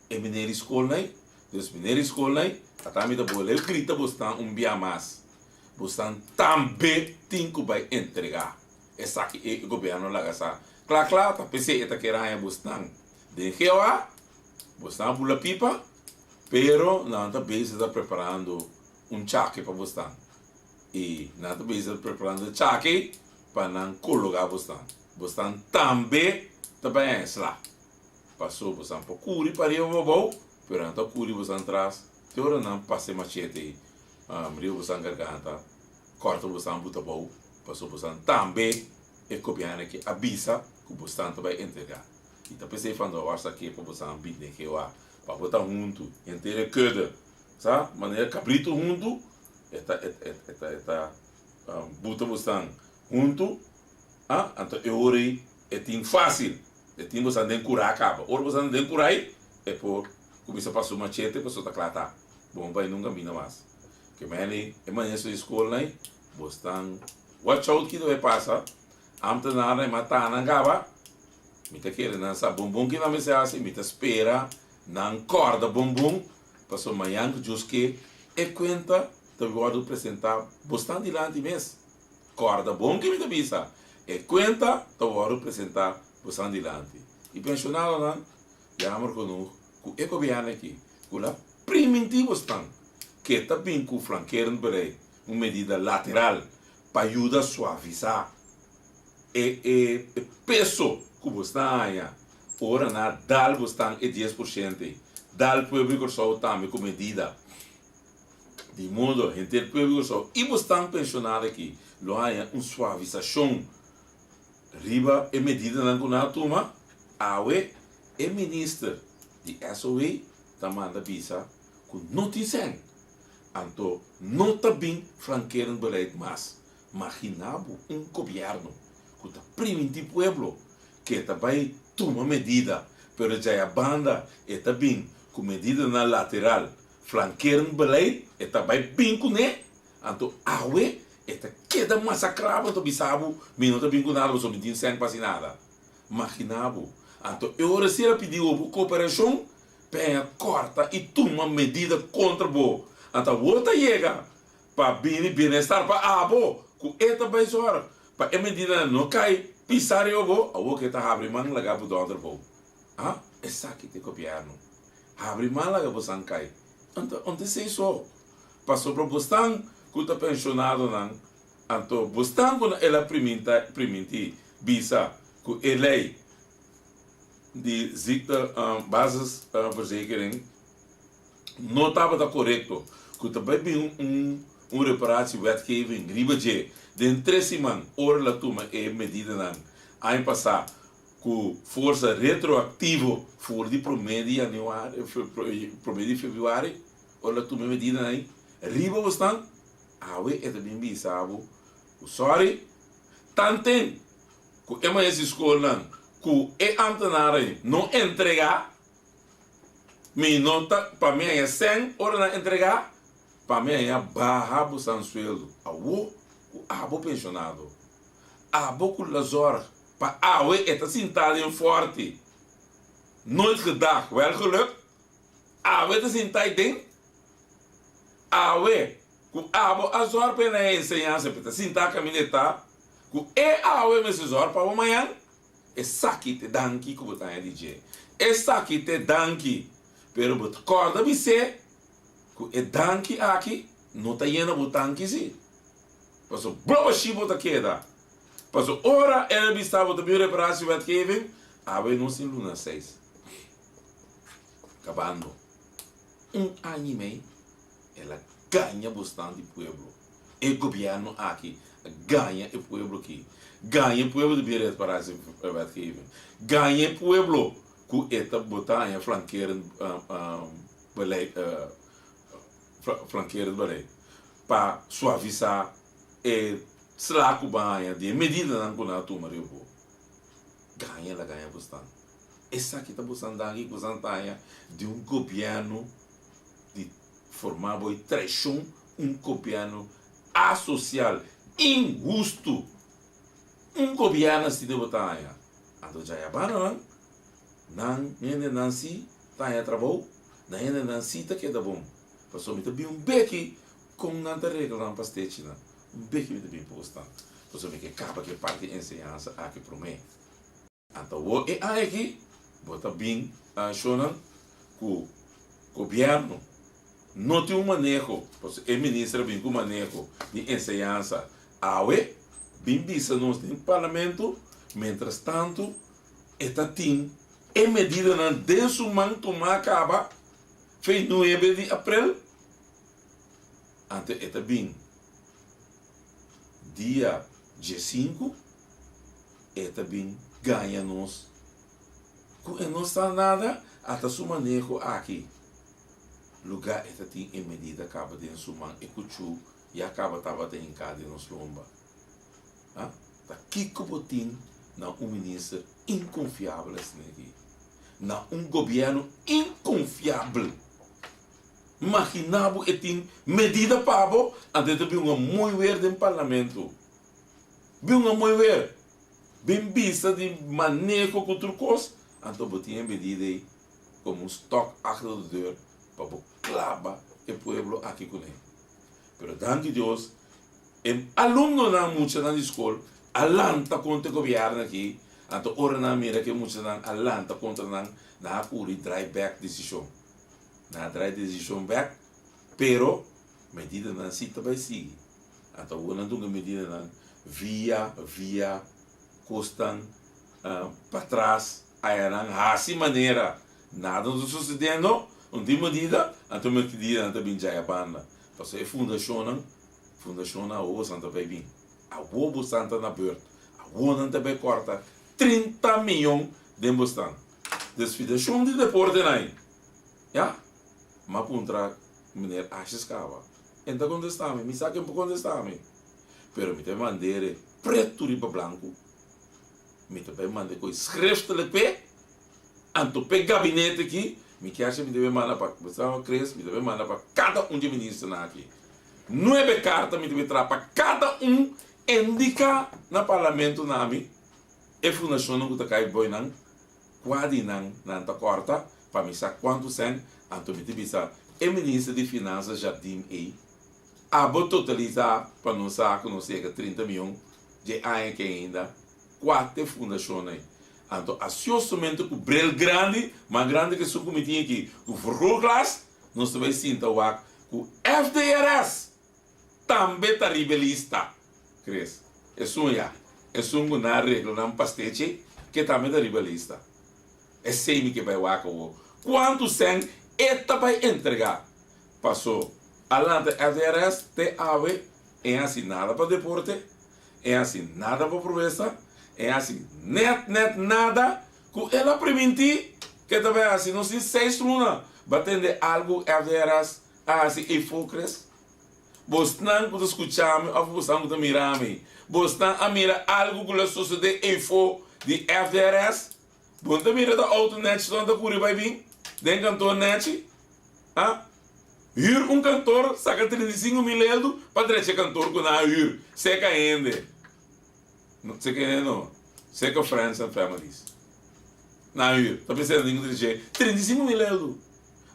e meneer di skolnan ei. Dus meneer di skolnan ei, ata mi ta bolbe grita bosnan un bia mas, bosnan tambe tin ku bai entrega. Esaki e gobierno laga sa kla kla ta p'esei e ta kere haña bosnan den Jehová, bosnan a bula pipa, pero nan ta bezig ta preparando un chake pa bosnan i nan ta bezig ta preparando e chake pa nan kologa bosnan. Bosnan tambe ta bai haña sla, paso bosnan por kuri pariba pa abou, pero nan ta kuri bosnan tras te ora nan pasa e machete ei riba bosnan garganta. Kòrta bosan buta bou, pasobra bosan tambe e gobièrnu aki a bisa ku bosan ta bai entregá. I ta p'esei Van der Horst a ke pa bosan bini den Jehová, pa bo ta huntu, henter e kudde. Sa, manera kabritu huntu, e ta e e ta e ta buta bosnan huntu, ah, anto e ora ei e tin fásil, e tin bosnan den kurá kaba. Ora bosnan den kurá ei, e por kuminsá pasa su machete pasobra ta kla ta. Bo no bai nunka mina mas. Ke meni e maestro di skolnan ei, bosnan watch out kiko ta bai pasa, Ambtenarnan e mata nan kaba, mi ta kere nan sa bon bon kinan mester hasi, mi ta spera nan kòrda bon bon, pasobra mañan ku Dios ke e kuenta ta wòrdu presentá bosnan dilanti mes. Kòrda bon ke mi ta bisa, e kuenta ta wòrdu presentá bosnan dilanti. I penshonadonan, jammer genoeg ku e gobièrnu aki ku la primintí bosnan ke ta bin ku flankerend beleid, un medida lateral pa yuda suavisá e e peso ku bo sta haña ora nan a dal bo stan e 10% ei. Dal pueblo di Kòrsou tambe ku medida. Di modo henter pueblo di Kòrsou i bo stan penshonado aki lo haña un suavisashon riba e medidanan ku nan a tuma. Awe e minister di SOA ta manda bisa ku no tin sèn. Anto no ta bin flankerend beleid mas. Magina bo un gobierno cu ta priminti pueblo ke ta bay tuma medida, pero djaya banda e ta bin cu medidanan lateral, flankerend beleid e ta bay bin cune, anto awe e ta keda masacra bo, ta bisa bo mi no ta bin cu nada pasobra mi tin sèn pa haci nada. Magina bo. Anto e ora si el a pidi bo cooperacion, Peña kòrta i tuma medida kontra bo. Anta awor ta yega pa bini bienestar pa abo ku e ta bai zòrg pa e medidanan no kai pisá riba bo, awor ku e ta habri man laga bo dònter bou. A Esaki ta e gobièrnu. Habri man laga bosan kai. Anto no ta esei so. Pasobra bosnan ku ta penshonadonan, anto bosnan ku el a priminta primintí bisa ku e lei di ziekte basisverzekering no tabata korekto, ku ta bai bin un un reparatiewetgeving riba dje den tres siman ora la tuma e medidanan aña pasá ku forsa retroaktivo for di promé di januari promé di februari ora la tuma e medidanan ei riba bosnan awe e ta bin bisa bo ku sorry tanten Ku e maes di skolnan ku e amtenaren no entregá, mi no ta pa mi haña sèn ora nan entregá, pa mi haña baha bosan sueldo. Awo ku abo penshonado, abo ku la zòrg pa awe e ta sintá den fòrti, nooit gedacht wel gelukt, awe ta sintá ei den, awe ku abo a zòrg pa e na e enseñansa pa e ta sintá kaminda e ta. Ku e awe mester zòrg pa bo mañan, esaki t'e danki ku bo ta haña di dje. Esaki t'e danki. Pero bo ta kòrda bis'é ku e danki aki no ta yena bo tanki sí. Pasobra bo bashí bo ta keda. Pasobra ora el a bisa bo ta bin reparatiewetgeving, awe nos tin luna seis. Kabando un aña i mei el a gaña bosnan di pueblo. E gobierno aki a gaña e pueblo aki, gaña e pueblo di bin reparatiewetgeving, gaña e pueblo ku e ta bo ta haña flankerend beleid flankerend beleid pa suavisa e sla ku bo a haña di e medidanan ku nan a tuma riba bo. Gaña la gaña bosnan. Esaki ta bosnan danki ku bosnan ta haña di un gobierno di forma bo e traishon un gobièrnu asosial, inhustu. Un gobièrnu asina bo ta haña. Anto djayabananan, nan hendenan si ta haña trabou, nan hendenan si ta keda bon. Pasobra mi ta bin un beki kon nan ta regla nan pastechinan. Un beki mi ta bin posta. Pasobra mi ke kaba ku e parti enseñansa aki promé. Anto awor e aña aki bo ta bin shownan ku gobièrnu no tin un maneho, pasobra e minister a bin ku maneho di enseñansa awe bin bisa nos den parlamento, mientras tanto e ta tin e medidanan den su man tuma kaba fei nuebe di aprel, anto e ta bin dia diesinku. E ta bin gaña nos ku e no sa nada ata su maneho aki. Lugá e ta tin e medida kaba den su man, e kuchú ya kaba tabata hinká den nos lomba. Ha? Ta kiko bo tin na un minister inkonfiabel asina aki? Na un gobièrnu inkonfiabel! Maginá bo e tin medida pa bo, anto e ta bin un mooi weer den parlamento. Bin un mooi weer. Bin bisa di maneho ku tur kos, anto bo tin e medida ei komo un stok achter de deur pa bo klaba e pueblo aki kuné. Pero danki Dios e alumnonan, muchanan di skol a lanta kontra e gobièrnu aki, anto ora nan a mira ku e muchanan a lanta kontra nan, nan a kuri drai bèk desishon. Nan a drai desishon bèk, pero medidanan si ta bai sigui. Anto awor nan dunga medidanan via via kosnan patras ayanan hasi manera nada no ta sucediendo, no tin medida, anto medidanan ta bin djaya banda. Pasobra e fundashonnan, fundashonnan awor bosan ta bai bin, awor bosan ta na beurt, awor nan ta bai kòrta 30 miyon den bosnan. Des fidashon di deportenan ei, ya, m'a puntra meneer Asjes Cava, E ta kontestá mi, mi sa ken por kontestá mi, pero mi ta mand'é pretu riba blanku, mi ta bai mand'é koe schriftelijk p'e, anto p'e gabinete aki, mi kier si mi ta bai manda pa, bo sa Chris, mi ta bai manda pa kada un di e ministernan aki. Nuebe karta mi ta bai traha pa kada un indiká na parlamento na mi e fundashonnan ku ta kai boi nan, kua di nan nan ta kòrta, pa mi sa kuantu sèn, anto mi ta bisa e minister di finansa Jardim ei, abo totalisá pa nos sa ku nos yega 30 mion dje aña ke ainda, kua t'e fundashon ei. Anto asiosamente ku bril grandi, mas grandi ke esun ku mi tin aki, ku vergrootglas, nos ta bai sinta wak ku FDRS tambe ta riba e lista. Chris, Esun ya, esun ku nan a regla nan pastechi ke tambe ta riba lista. Esei mi ke bai wak awor. Kuantu sèn e ta bai entregá? Paso a lanta FDRS te awe e hasi nada pa deporte, e hasi nada pa provesa, e hasi nèt nèt nada ku el a primintí ke ta bai hasi. Nos tin seis luna ba tende algu FDRS a hasi efo Chris? Bosnan ku ta skucha mi òf bosnan ku ta mira mi, bosnan a mira algu ku lo sosodé eifó di FDRS? Bo no ta mira ta outo nèchi nan ta kuri bai bin den kantor nèchi? Ha? Hür un kantor saka 35.000 eldu pa drecha e kantor ku nan a hür seka hende. Seka hende no, seka friends and families. Nan a hür, ta pensa nan tin ku drecha 35.000 eldu.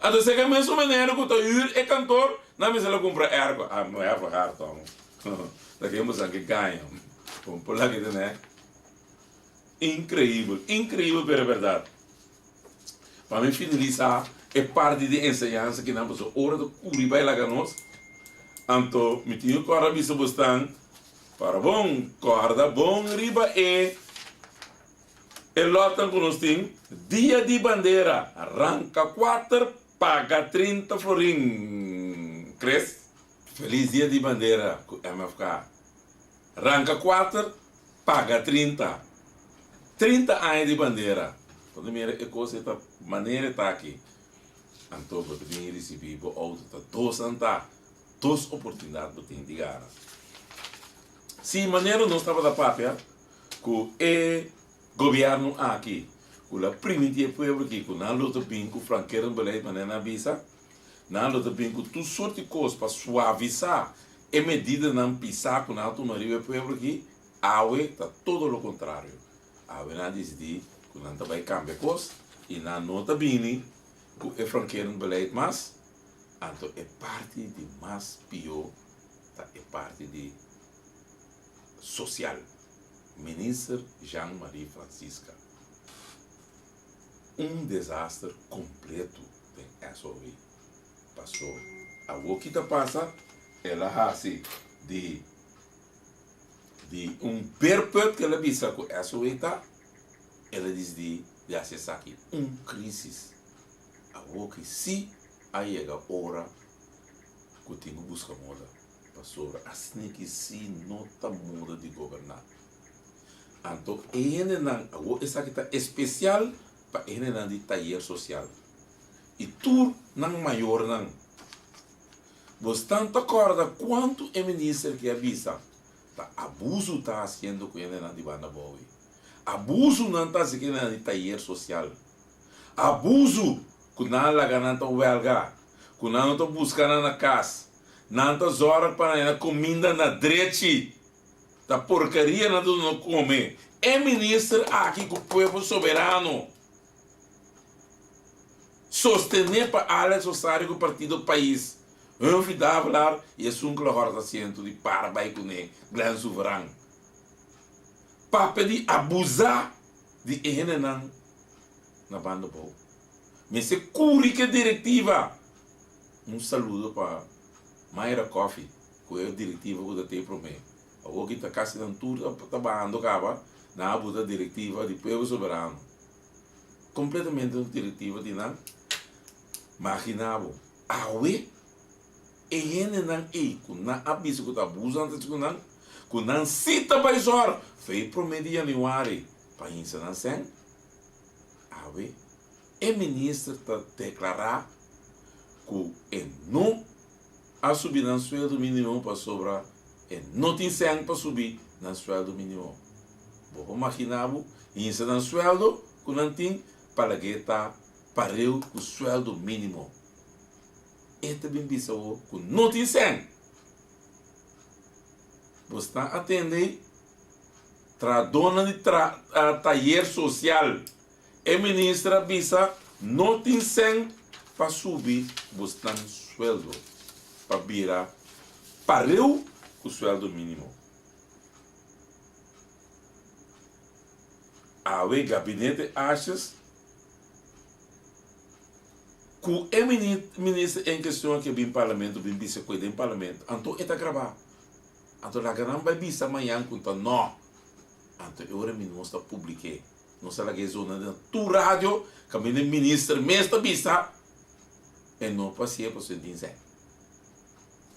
Anto seka e mesun manera ku ta hür e kantor, nan mester a kumpra airco. Ah, no e vergaar tòg. Ta ke boso ke gaña. Bon por laki ta ne. Inkreibel, inkreibel pero e bèrdat. Pa mi finalisá e parti di enseñansa kinan pasobra ora ta kuri bai laga nos, anto mi tin ku kòrda bisa bosnan, para bon, kòrda bon riba e e lòtnan ku nos tin, Dia di Bandera, ranka kuater, paga 30 florin. Chris? Felis Dia di Bandera ku MFK. Ranka kuater, paga 30. 30 aña di bandera. Bo ta mira e kos e ta manera e ta aki. Anto bo ta bin risibí bo outo ta dos anta. Dos oportunidat bo tin di gana. Si manera nos tabata papia ku e gobièrnu aki ku lo a primintí e pueblo aki ku nan lo ta bin ku flankerend beleid manera nan a bisa, nan lo ta bin ku tur sort di kos pa suavisá E medidanan pisá ku nan a tuma riba e pueblo aki awe ta todo lo kontrario. Awe nan a disidí ku nan ta bai kambia kos i nan no ta bini ku e flankerend beleid mas, anto e parti di mas pió ta e parti di sosial. Minister Jean Marie Francisca, Un desaster kompleto den SOW. Paso awor ki ta pasa? El a hasi di di un beerput ku el a bisa ku SOE ta, el a disidí di hasi esaki un krisis. Awor ki sí a yega ora ku tin ku buska moda, pasobra asina ki sí no ta moda di goberná. Anto e hendenan, awor esaki ta espesial pa e hendenan di tayer sosial. I tur nan mayornan. Bosnan ta kòrda kuantu e minister ke a bisa ta abusu ta hasiendo ku hendenan di banda bou ei. Abusu nan ta hasi ku hendenan di tayer sosial. Abusu ku nan a laga nan ta wèlga, ku nan no ta buska nan na kas, nan ta zòrg pa nan kuminda na drechi. Ta porkeria nan ta duna kome. E minister aki ku Pueblo Soberano sostené pa Alex Rosario ku Partido Pais, Humphrey Davelaar i esun ku lo hòrta asiento di para bai kuné, Glenn Souveran. Papia di abusá di e hendenan na banda bou. Mester kuri ku e direktiva. Un saludo pa Mayra Coffie ku e direktiva ku ta te promé. Awor ki ta kasi nan tur ta bahando kaba, nan a buta direktiva di Pueblo Soberano. Kompletamente un direktiva di nan. Magina bo, awe e hendenan ei ku nan a bisa ku ta abuso nan ta hasi ku nan, ku nan si ta bai zòrg fei promé di yanüari pa hinsa nan sèn, awe e minister ta deklará ku e no a subi nan sueldo mínimo pasobra e no tin sèn pa subi nan sueldo mínimo. Bo por maginá bo hinsa nan sueldo ku nan tin pa lag'é ta pareu ku sueldo mínimo. E ta bin bisa bo ku no tin sèn. Bo sta atende trahadónan di tayer sosial. E minister a bisa no tin sèn pa subi bosnan sueldo pa bira pareu ku sueldo mínimo. Awe gabinete Asjes ku e minister en kestion a ke bin parlamento bin bisa ku e den parlamento anto e ta grabá anto laga nan bai bisa mañan ku ta nò anto e ora mi nos ta publik'é. Nos a laga e zona den tur radio kaminda e minister mes ta bisa e no por hasié pasobra e tin sèn.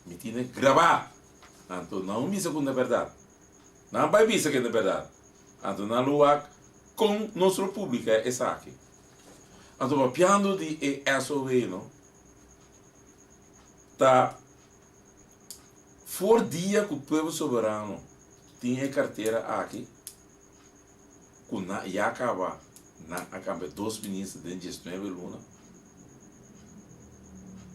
Mi tine grabá. Anto nan bisa ku no ta bèrdat. Nan bai bisa ku e no ta bèrdat. Anto nan lo wak kon nos lo publiká esaki. Anto papiando di e SOW no ta for dia ku Pueblo Soberano tin e kartera aki, ku nan ya kaba nan a kambia dos minister den diesnuebe luna,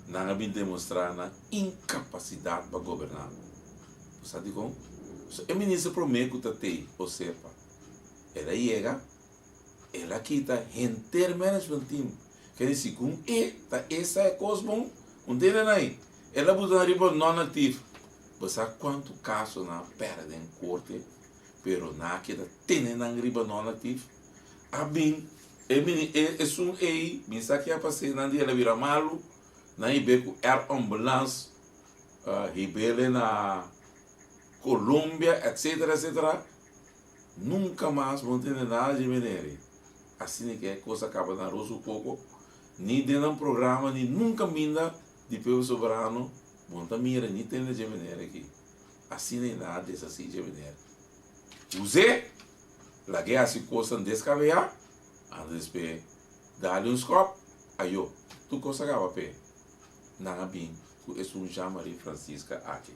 nan a bin demostrá nan inkapasidat pa goberná. Bo sa dikon? Pasobra e minister promé ku ta tei, Osepa, el a yega, el a kita henter management team. Kende segun e ta e sa e kos bon, un tende nan ei. El a buta nan riba non-actief. Bo sa kuantu kaso nan a pèrdè den korte? Pero nan a keda tene nan riba non-actief. A bin e mini e esun ei mi sa ke a pas'é nan di el a bira malu, nan hib'é ku air ambulance hib'ele na Colombia etcetera etcetera. Nunka mas bo no tende nada dje meneer ei. Asina ke e kos a kaba na arroz ku koko, ni den nan programa ni nunka minda di Pueblo Soberano bo no ta mira ni tende dje meneer aki. Asina i nan a deshasí dje meneer. Us'é, lag'é hasi kosnan deskabeyá, anto despues dale un skòp, ayó, tur kos a kaba p'e. Nan a bin ku esun Jean Marie Francisca aki.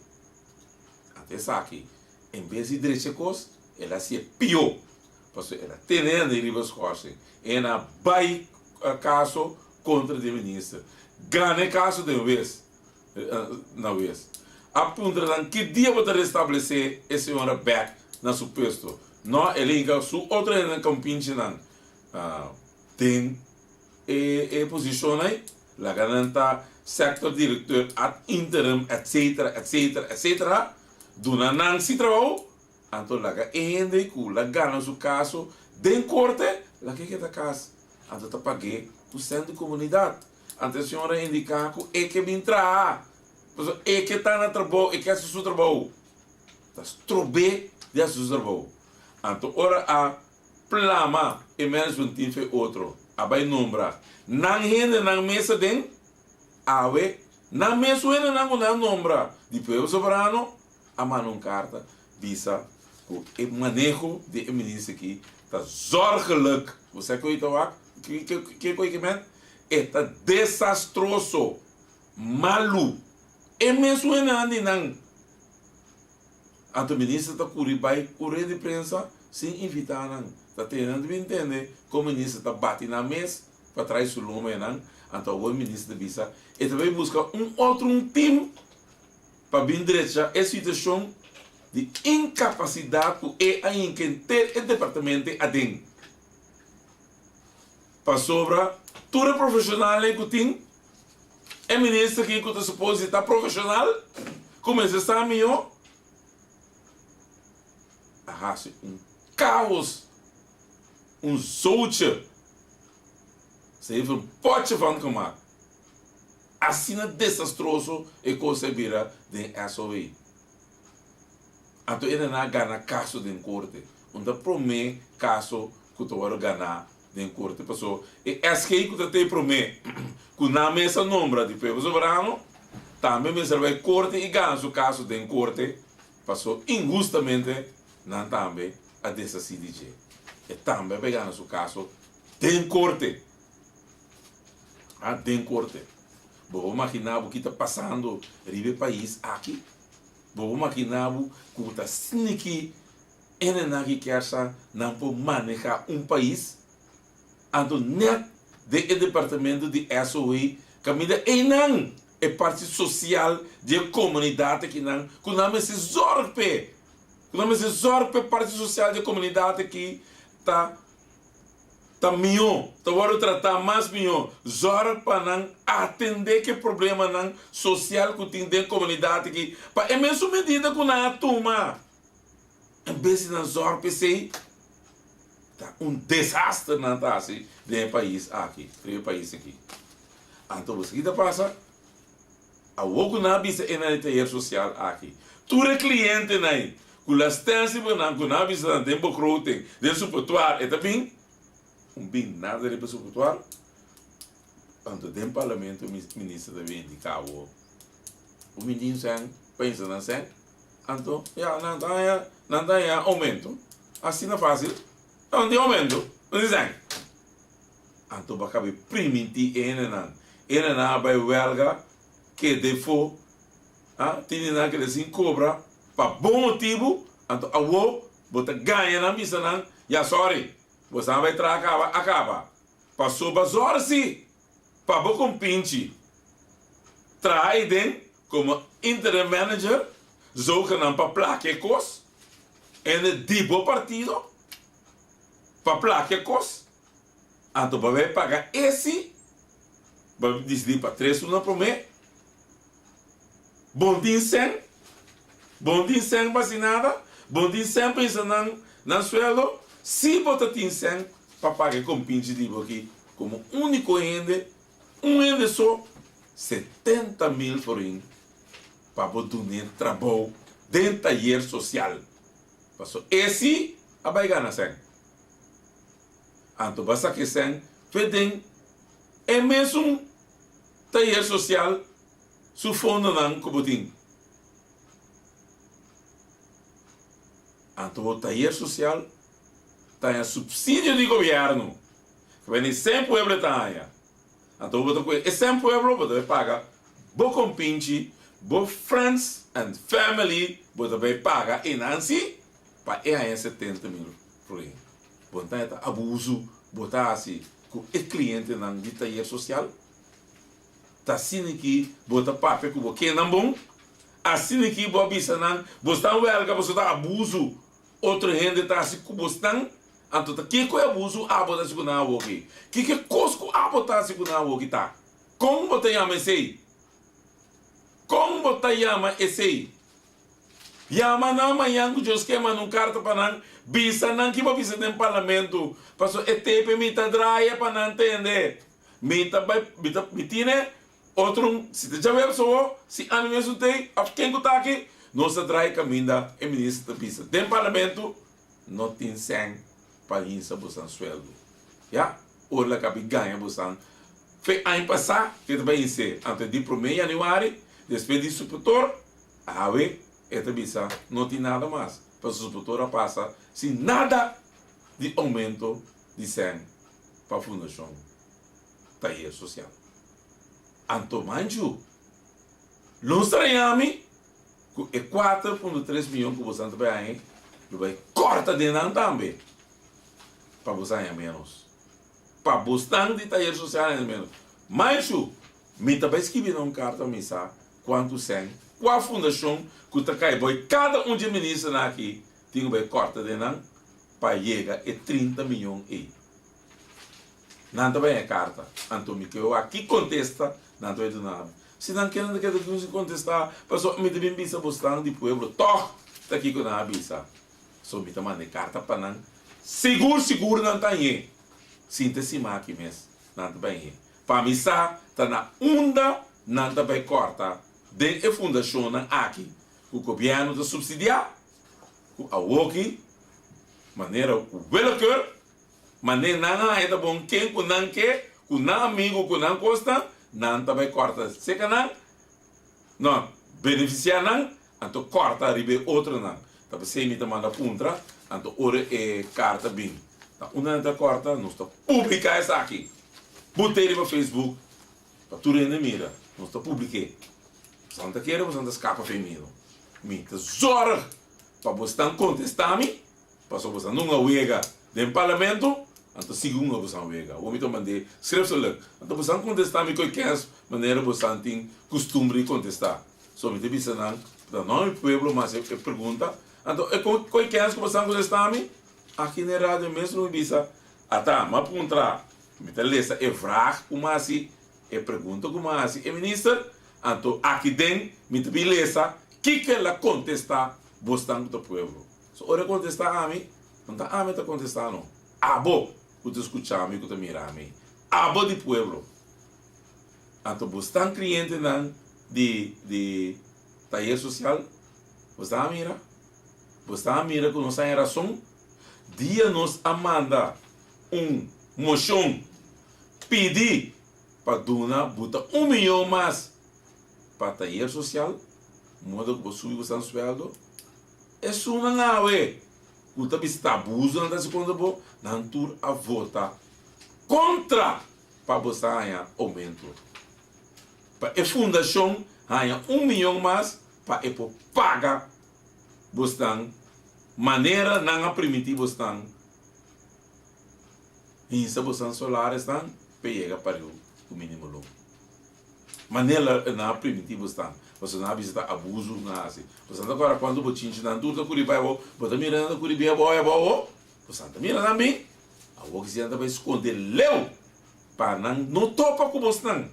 Anto esaki, en bes di drecha e kos, el a hasié pió, pasobra el a tene hende riba skòrsing. E nan a bai kaso kontra di e minister. Gana e kaso den wes. Na wes. A puntra nan ki dia bo ta restablesé e señora bek na su puesto. No, el a hinka su otro hendenan kampinchinan den e posishon ei, laga nan ta sector directeur ad interim etcetera etcetera etcetera, duna nan si trabou, anto laga e hende ku la gana su kaso den korte, laga e keda kas, anto ta pag'é ku sèn di komunidat. Anto e señor a indiká ku e ke bin traha, pasobra e ke ta na trabou, e ke hasi su trabou. Ta strob'é di hasi su trabou. Anto ora a plama e management team fe otro a bai nombra nan hendenan mes aden, awe nan mesun hendenan ku nan a nombra di Pueblo Soberano a manda un karta bisa ku e maneho di e minister aki ta zorgelijk. Bo sa kiko ta wak? Kiko e ke men? E ta desastroso, malu. E mesun hendenan di nan. Anto minister ta kuri bai ku red di prensa sin invitá nan. Ta tene nan ta bin tende kon minister ta bati nan mes pa trai su loma einan. Anto awor minister ta bisa e ta bai buska un otro un team pa bin drecha e situashon di inkapasidat ku e a hinka henter e departamente aden. Pasobra tur e profeshonalnan ku tin, e minister aki ku ta supos di ta profeshonal, ku mester sa mihó, a hasi un kaos, un zoutje. Se heeft een potje van gemaakt. Asina desastroso e kos a bira den SOA. Anto e nan a gana kaso den korte. Un ta promé kaso ku ta wòrdu ganá den korte paso e SG ku ta te promé ku nan mes a nombra di Pueblo Soberano tambe mester bai korte i gana su kaso den korte paso inhustamente nan tambe a deshasí di dje. E tambe a bai gana su kaso den korte. A den korte. Bo por maginá bo ki ta pasando riba e pais aki? Bo por maginá bo ku bo ta sniki Hendenan ki kier sa nan por maneha un pais, anto net den e departamento di SOE kaminda einan e parti sosial di e komunidat akinan ku nan mester zorg p'e, ku nan mester zorg p'e parti sosial di e komunidat aki ta ta mihó, ta wòrdu tratá mas mihó, zorg pa nan atendé ku e problemanan sosial ku tin den komunidat aki pa e mesun medida ku nan a tuma. En bes di nan zorg p'esei, ta un desaster nan ta hasi den e pais aki, riba e pais aki. Anto bo sa ki ta pasa? Awor ku nan a bisa e nan e tayer sosial aki, tur e klientenan ei ku la stensi pa nan, ku nan a bisa nan den begroting, den suportuar, e ta bin? Un bin nada riba suportuar. Anto den parlamento minister ta bin indiká awor, un bin tin sèn, pensa nan sèn. Anto, ya, nan ta haña, nan ta haña oumento. Asina fásil. Nan tin oumento. Nan tin sèn. Anto bo a kabe primintí e hendenan. E hendenan a bai wèlga, keda efó, a, tin di nan keda sin kobra pa bon motibu. Anto awor bo ta gaña nan bisa nan, ya sòri, boso a bai traha kaba, a kaba. Pasobra zòrg si pa bo kompinchi traha ei den Komo interim manager zogenan pa plaka e kos ende di bo partido pa plaka e kos anto bo a bay paga esi bo a disidi pa tres luna prome bo no tin sen bo no tin sen pa hasi nada bo no tin sen pa hisa nan nan sueldo si bo ta tin sen pa paga e kompinchi di bo aki komo uniko hende Un hende so 70.000 florin pa bo dun'é trabou den tayer sosial. Paso e si a bai gana sèn. Anto bo a saka e sèn fe den e mesun tayer sosial su fondonan ku bo tin. Anto bo tayer sosial ta haña supsidio di gobièrnu. Wende sen pueblo e ta haña. Anto bo ta kohe e sen pueblo bo ta bai paga bo kompinchi, bo friends and family bo ta bai paga einan si pa e haña 70.000 florin. Bo ta haña ta abusu bo ta hasi ku e klientenan di tayer sosial? Ta asina ki bo ta papia ku bo kennan bon? Asina ki bo a bisa nan bo sta welga pasobra ta abusu otro hende ta hasi ku bo stan? Anto ta kiko e abusu abo ta hasi ku nan awoki? Kiko e kos ku abo ta hasi ku nan awoki ta? Kon bo ta yama esei? Kon bo ta yama esei? Yama nan mañan ku Dios ke manda un karta pa nan, bisa nan ki bo bisa den parlamento, pasobra e tepe mi ta draia pa nan tende. Mi ta bai, mi ta, mi tine otro, si ta djaweps awo, si ami mesun t'ei, òf ken ku ta aki, nos ta draia kaminda e minister ta bisa den parlamento. No tin sèn pa hinsa bosan sueldo. Ya, ora la kabi gaña bosan fe aña pasá ke ta bai hins'é. Anto di promé yanüari, despues di suputor, awe e ta bisa no tin nada mas, pasobra suputor a pasa sin nada di oumento di sèn pa Fundashon Tayer Sosial. Anto manchu! Lo straña mi ku e 4.3 miyon ku boso ta bai haña lo bai kòrta den nan tambe pa boso haña ménos. Pa bosnan di tayer sosial haña ménos. Maishu, mi ta bai skibi nan un karta mi sa kuantu sèn, kua fundashon ku ta kai boi kada un dje ministernan aki tin ku bai kòrta den nan pa yega e 30 miyon ei. Nan ta bai haña karta. Anto mi ke wak ki kontesta nan ta bai duna mi. Si nan ke nan ta keda duna sin kontestá, pasobra mi ta bin bisa bosnan di pueblo tòg ta kiko nan a bisa. So mi ta manda e karta pa nan, sigur sigur nan ta hañ'é. Sinta e siman aki mes nan ta bai hañ'é. Pa mi sa ta na unda nan ta bai kòrta den e fundashonnan aki ku gobièrnu ta supsidiá, ku awoki manera willekeur Manera nan a haña ta bon ken ku nan ke, ku nan amigu, ku nan kosnan, nan ta bai kòrta seka nan, no, benefisiá nan, anto kòrta riba e otronan. Ta p'esei mi ta manda puntra, anto ora e karta bin, ta unda nan ta kòrta, nos ta publiká esaki. Bot'é riba Facebook pa tur hende mira, nos ta publik'é. Boso nan ta kere, boso nan ta skapa fei mi no. Mi ta zòrg pa bosnan kontestá mi. Pasobra boso a nunga wega den parlamento, anto sigui hunga boso a wega. Awor mi ta mand'é schriftelijk. Anto boso a kontestá mi koe kens manera boso a tin kustumber di kontestá. So mi ta bisa nan, ta no mi pueblo mas e pregunta. Anto e koe kens ku boso a kontestá mi, aki na e radio mes lo mi bisa, ata, mi a puntra, mi ta lesa e vraag ku mi a hasi, e pregunta ku mi a hasi e minister, anto aki den mi ta bin lesa kiko el a kontestá bosnan ku ta pueblo. So ora e kontestá ami, no ta ami ta kontestá no, abo ku ta skuchá mi, ku ta mira mi, abo di pueblo. Anto bo stan klientenan di di tayer sosial, bo stan a mira? Bo stan a mira ku nos haña rason? Dia nos a manda un moshon pidi pa duna buta un miyon mas pa tayer sosial, moda ku bo subi bo stan sueldo, Esunnan awe ku ta bisa ta abuso nan ta hasi kontra bo, nan tur a vota kontra pa bo sa haña oumento. Pa e fundashon haña un miyon mas pa e por paga bosnan manera nan a primintí bosnan hinsa bosnan solarisnan pa e yega pariu ku minimo loon. Manera nan a primintí bo stan, pasobra nan a bisa ta abusu nan a hasi. Bo stan ta kòrda kuantu bochinchinan tur ta kuri bai awor, bo ta mira nan ta kuri bin abou i abou awor? Bo stan ta mira nan bin? Awor kisi nan ta bai skonde leu pa nan no topa ku bosnan,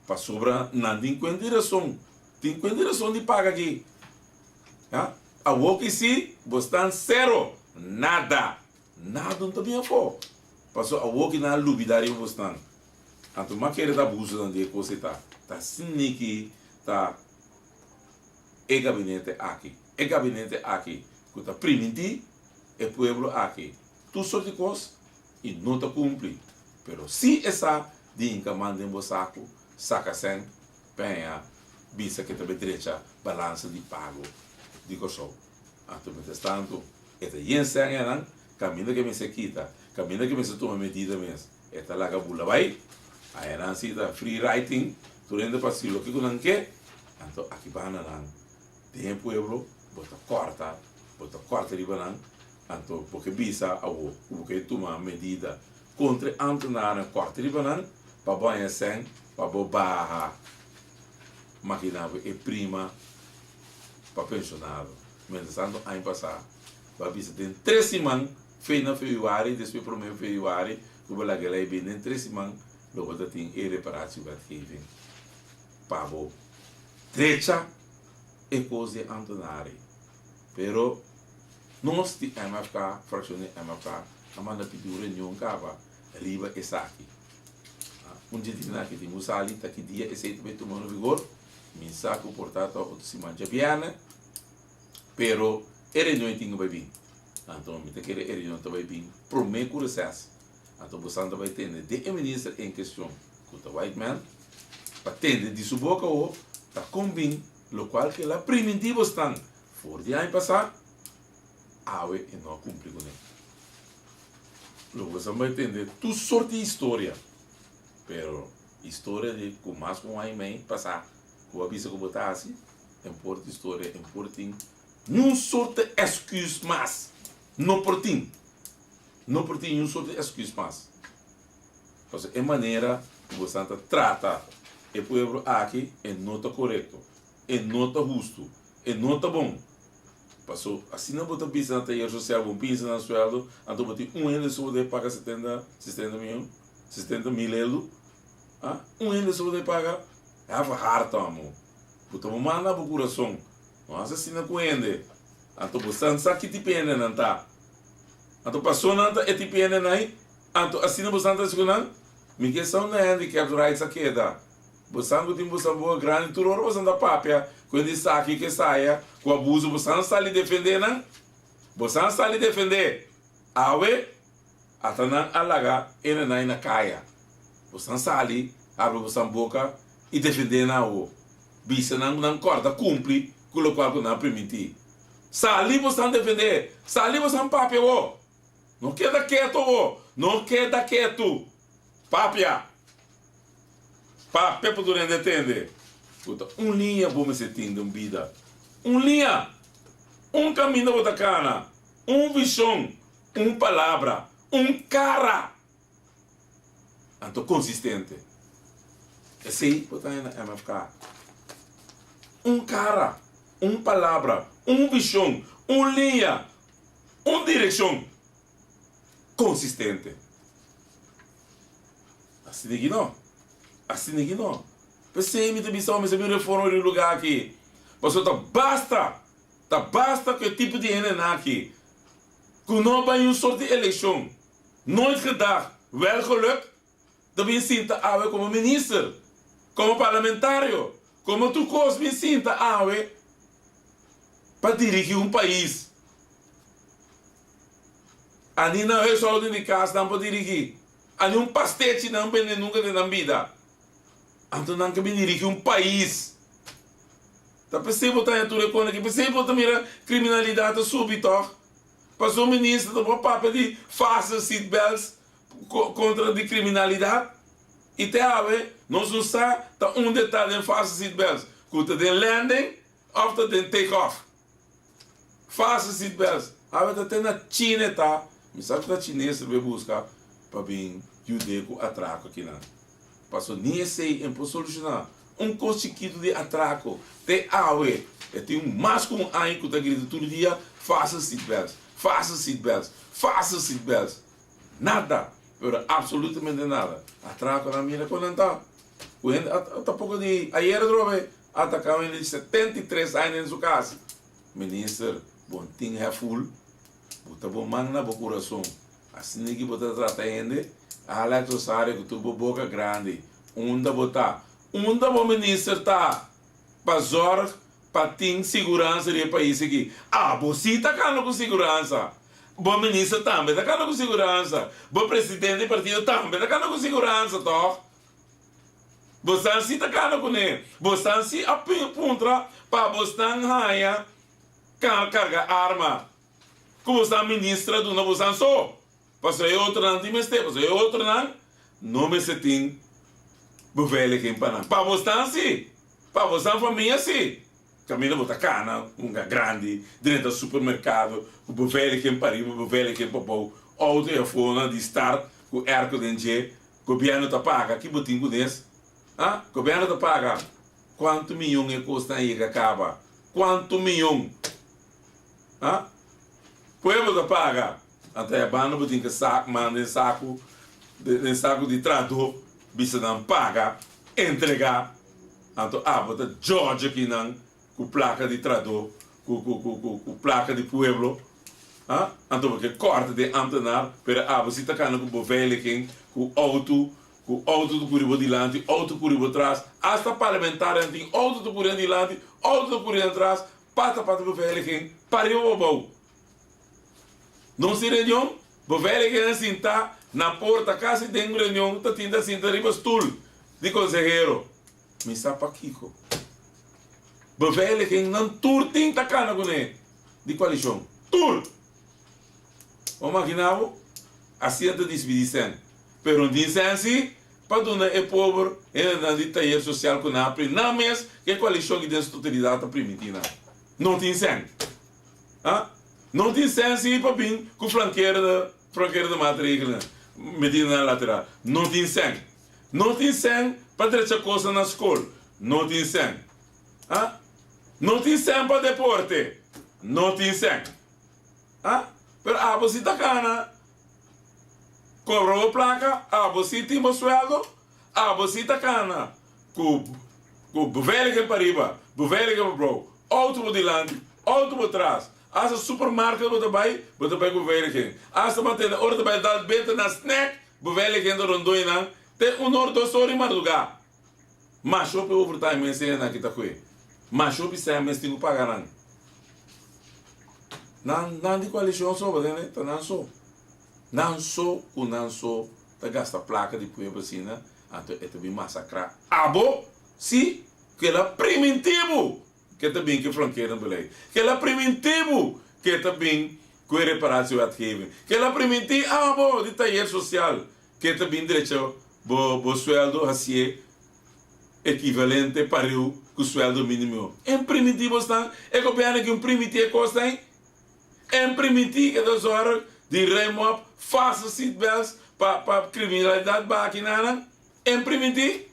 pasobra nan tin kuenta di rason, tin kuenta di rason di paga aki. Ya, awor kisi bo stan sero, nada, nada no ta bin afó, pasobra awor ki nan a lubida riba bosnan. Anto ma kere ta abusonan di e kos ei ta ta sniki ta e gabinete aki. E gabinete aki ku ta primintí e pueblo aki tur sort di kos i no ta kumpli. Pero si e sa di hinka man den bo saku, saka sèn, peña, bisa ke ta bai drecha balansa di pago di Kòrsou. Anto mientrastantu e ta yen sèn einan, kaminda ke mester kita, kaminda ke mester tuma medida mes. E ta laga bula bai. Aya nan si ta free writing, tur hende pa hasi loke ku nan ke. Anto aki banda nan den e pueblo bo ta kòrta, bo ta kòrta riba nan. Anto bo ke bisa awo ku bo ke tuma medida kontra e ámtenarnan kòrta riba nan pa bo haña sèn pa bo baha makina bo e prima pa penshonado. Mientrastanto aña pasá bo a bisa den tres siman. Fe na febrüari, despues promé febrüari ku bo laga lei bin den tres siman lo bo ta tin e reparatiewetgeving pa bo drecha e kos di ambtenaren. Pero nos di MFK, frakshon di MFK a manda pidi un reunion kaba riba esaki. Un dje di nan aki tin ku sali ta ki dia esei ta bai tuma na vigor, mi sa ku por ta ta otro siman djabièrnè. Pero e reunion ei tin ku bai bin. Anto mi ta kere e reunion ta bai bin promé ku reses. Anto bosan ta bai tende den e minister en kestion ku ta Whiteman pa tende di su boka awo ta kon bin lokual ke el a primintí bosnan for di aña pasá awe e no a kumpli kuné. Lo bosan bai tende tur sort di historia pero historia di ku mas ku un aña i mei pasá. Ku bo a bisa ku bo ta hasi, en por tin storia, en por tin niun sorte èsküs mas. No por tin. No por tin niun sorte èsküs mas. Pasobra e manera ku bosan ta trata e pueblo aki e no ta korekto, e no ta hustu, e no ta bon. Paso asina bo ta bisa na tayer sosial bo pinsa nan sueldo, anto bo tin un hende so bo debe paga setenta, sesenta miyon, sesenta mil eldo? Ah, un hende so bo debe paga? Have a heart amo. Bo ta bo manda bo kurason. No hasi asina ku hende. Anto bo san sa ki tipo hende nan ta. Anto paso nan ta e tipo hende nan ei, anto asina bo san ta hasi ku nan? Mi ke sa unda handicapped rights a keda. Bo san ku tin bo san boka grandi tur ora bo san ta papia ku hende saki ke saya ku abuso bo san sali defende nan? Bo san sali defende? Awe ata nan a laga ene nan na kaya. Bo san sali habri bo san boka i defende nan awo. Bisa nan ku nan kòrda kumpli ku lokual ku nan a primintí. Sali bo san defende, sali bo san papia awo. No keda ketu awo, no keda ketu. Papia! Papia pa tur hende tende ku ta un liña bo mester tin den bida. Un liña! Un kaminda bo ta kana, un vishon, un palabra, un kara. Anto konsistente. Esei bo ta haña na MFK. Un kara, un palabra, un vishon, un liña, un direkshon konsistente. Asina ki no. Asina ki no. P'esei mi ta bisa bo mester bin reforma di e lugá aki. Pasobra ta basta, ta basta ku e tipo di hendenan aki ku no bai un sort di elekshon. Nooit gedacht, wel gelukt, ta bin sinta awe komo minister, komo parlamentario, komo tur kos bin sinta awe pa dirigi un pais. Ani nan huishouding di kas nan por dirigi. Ani un pastechi nan bende nunka den nan bida. Anto nan ke bin dirigi un pais. Ta p'esei bo ta haña tur e kos aki. P'esei bo ta mira kriminalidat ta subi tòg. Pasobra minister ta por papia di fasten seat belts kontra di kriminalidat. I te awe nos no sa ta unda e ta den fasten seat belts. Ku ta den landing òf ta den take off. Fasten seat belts. Awe ta te na China e ta. Mi sa ku ta chines ta bay buska pa bin yud'é ku atrako akinan. Paso ni esei en por solushoná. Un kos chikitu di atrako te awe e tin mas ku un aña ku ta grita tur dia fasten seat belts, fasten seat belts, fasten seat belts. Nada, pero absolutamente nada. Atrakonan mira kon nan ta. Ku hende a ta poko di ayer atrobe a ataka un hende di 73 aña den su kas. Minister, bo tin heful, bo ta bo man na bo kurason. Asina ki bo ta trata hende? Alex Rosario ku tur bo boka grandi, unda bo ta? Unda bo minister ta pa zorg pa tin siguransa di e pais aki? Abo si ta kanda ku siguransa. Bo minister tambe ta kanda ku siguransa. Bo presidente di partido tambe ta kanda ku siguransa, tòg? Bosnan si ta kanda kuné. Bosnan si a puntra pa bosnan haña karga arma. Ku bosnan minister a duna bosnan so. Pasobra e otronan tin mester, pasobra e otronan no mester tin beveiliging pa nan. Pa bosnan si, pa bosnan famia si. Kaminda bo ta kana hunga grandi drenta supermerkado ku beveiliging pa riba, beveiliging pa bou, outo e afonan di start ku airco den dje, gobièrnu ta paga, ki bo tin ku nes? Ha? Gobièrnu ta paga. Kuantu miyon e kosnan yega kaba? Kuantu miyon? Ha? Pueblo ta paga. Anto e banda bo tin ke sak manda den saku den saku di trahadó bisa nan paga entrega anto abo ta judge akinan ku plaka di trahadó ku ku ku ku ku plaka di pueblo ha anto bo ke kòrta den ambtenaar pero abo si ta kana ku beveiliging ku outo ku outo ta kuri bo dilanti outo kuri bo tras asta parlamentarionan tin outo ta kuri nan dilanti outo ta kuri nan tras pata pata beveiliging pariba bo bou. Nos tin reunion, beveiliging a sinta na porta kasi den reunion ta tin ta sinta riba stul di konsehero. Mi sa pakiko. Beveiliging nan tur tin ta kana kuné di koalishon. Tur! Bo makina bo? Asina ta dispidi sèn. Pero no tin sèn si. pa duna e pober hendenan di tayer sosial ku nan a pri nan mes ku e koalishon ki den su totalidat ta primintí nan. No tin sèn. Ha? No tin sèn si pa bin ku flankeerde flankeerde maatregelen, medidanan lateral. No tin sèn. No tin sèn pa drecha kosnan na skol. No tin sèn. Ha? No tin sèn pa deporte. No tin sèn. Ha? Pero abo si ta gana. Kobra bo plaka, abo si tin bo sueldo, abo si ta kana ku ku beveiliging pariba, beveiliging pa bou, outo bo dilanti, outo bo tras, asta supermarket bo ta bai, bo ta bai ku beveiliging, asta bo a tende ora ta bai dal benta na snack, beveiliging ta rondó einan te un or dos or di mardugá. Masha hopi overtime mes e nan ki ta kue. Masha hopi sèn mes tin ku paga nan. Nan nan di koalishon so, bo tende? Ta nan so. Nan so ku nan so ta gasta plaka di pueblo asina, anto e ta bin masakrá abo, sí, ku el a primintí bo ku e ta bin ku e flankeerende beleid, ku el a primintí bo ku e ta bin ku e reparatiewetgeving, ku el a primintí abo di tayer sosial ku e ta bin drecha bo bo sueldo hasié ekivalente pareu ku sueldo mínimo. En primintí bo stan, e gobièrnu ki un primintí e kos ei. En primintí ke ta zòrg di ruim op false seatbelts pa pa kriminalidat baha kinanan. En primintí.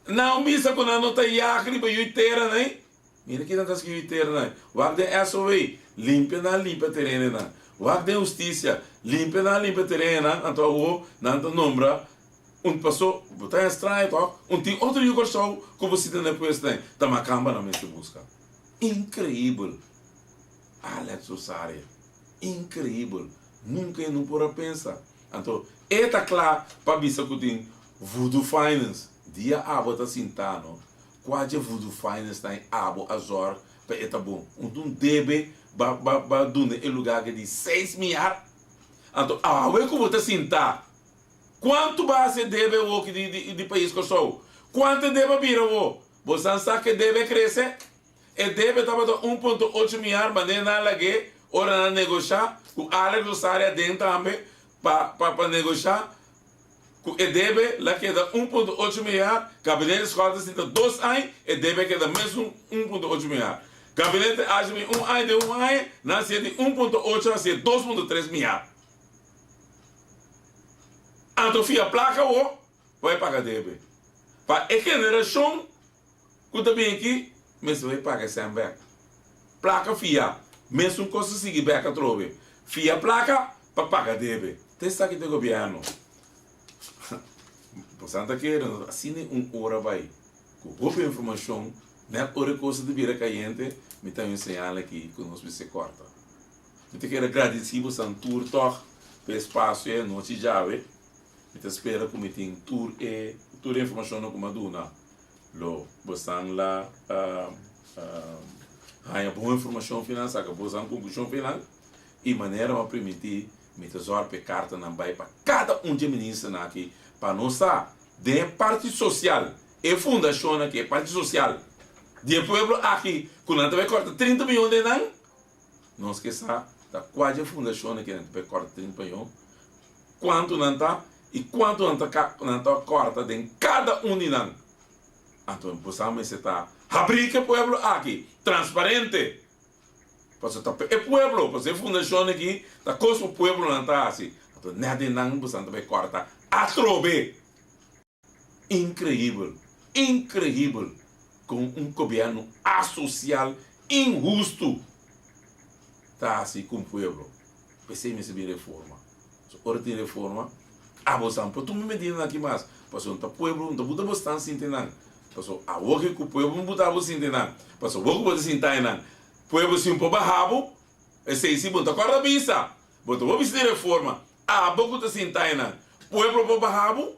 Nan bisa ku nan no ta yag riba yui tera nei. Mira kinan ta skibi tera nan. Wak den SOW, limpia nan limpia terenenan. Wak den hustisia, limpia nan limpia terenenan. Anto awo nan ta nombra un paso, bo ta extraño tòg? Un tin otro yu Kòrsou ku bo sita na e puesto ei. Ta makamba nan mester buska. Inkreibel. Alex Rosaria, Inkreibel. Nunka e no por a pensa. Anto e ta kla pa bisa ku tin Voodoo Finance. Dia abo ta sinta no, kua dje Voodoo Finance ta abo a zòrg pa e ta bon? Un ta un debe ba ba ba duna e lugá aki di seis miar. Anto awe ku bo ta sinta, kuantu ba hasi e debe awoki di di di pais Kòrsou? Kuantu e debe a bira awo? Bo san sa ku e debe a krese? E debe tabata 1.8 miar manera nan a lag'é ora nan a negoshá ku Alex Rosario aden tambe pa pa pa negoshá ku e debe la keda 1.8 miar, Gabinete Schotten sinta dos aña e debe a keda mesun 1.8 miar. Gabinete Ashby un aña den un aña nan hasié di 1.8 hasié 2.3 miar. Anto fia plaka awor pa e paga debe. Pa e generashon Ku ta bin aki mester bai paga esèn bèk. Plaka fia, mesun kos ta sigui bèk atrobe. Fia plaka pa paga debe. Ta esaki ta e gobièrnu. Bosan ta kere no ta asina un ora bai ku hopi informashon nèt ora e kos ta bira kayente mi ta un señal aki ku nos mester kòrta. Mi ta kere gradisí bosan tur tòg pa e spasio e anochi djawe. Mi ta spera ku mi tin tur e tur e informashonnan ku mi a duna. Lo bosan la haña bon informashon final, saka bosan konklushon final i manera bo a primintí mi ta zòrg pa e kartanan bai pa kada un dje ministernan aki pa nos sa den e parti sosial, e fundashonnan aki, e parti sosial di e pueblo aki ku nan ta bai kòrta 30 miyon den nan, nos ke sa ta kua dje fundashonnan aki nan ta bai kòrta 30 miyon. Kuantu nan ta i kuantu nan ta nan ta kòrta den kada un di nan. Anto boso mester ta habrí ku e pueblo aki, transparente. Pasobra ta pa e pueblo, pasobra e fundashon aki ta kos ku pueblonan ta hasi. Anto nèt den nan boso ta bai kòrta atrobe. Inkreibel, inkreibel kon un gobièrnu asosial inhustu ta hasi ku un pueblo. P'esei mester bin reforma. So ora tin reforma, abo san por tuma medidanan aki mas, pasobra no ta pueblo, no ta buta bo stan sinti nan. Pasobra awor ke ku pueblo no buta bo sinti nan, pasobra awor ku bo ta sinta einan, pueblo si no por baha bo, esei si bo no ta kòrda bisa, bo ta bo bisa di reforma, abo ku ta sinta einan, pueblo por baha bo?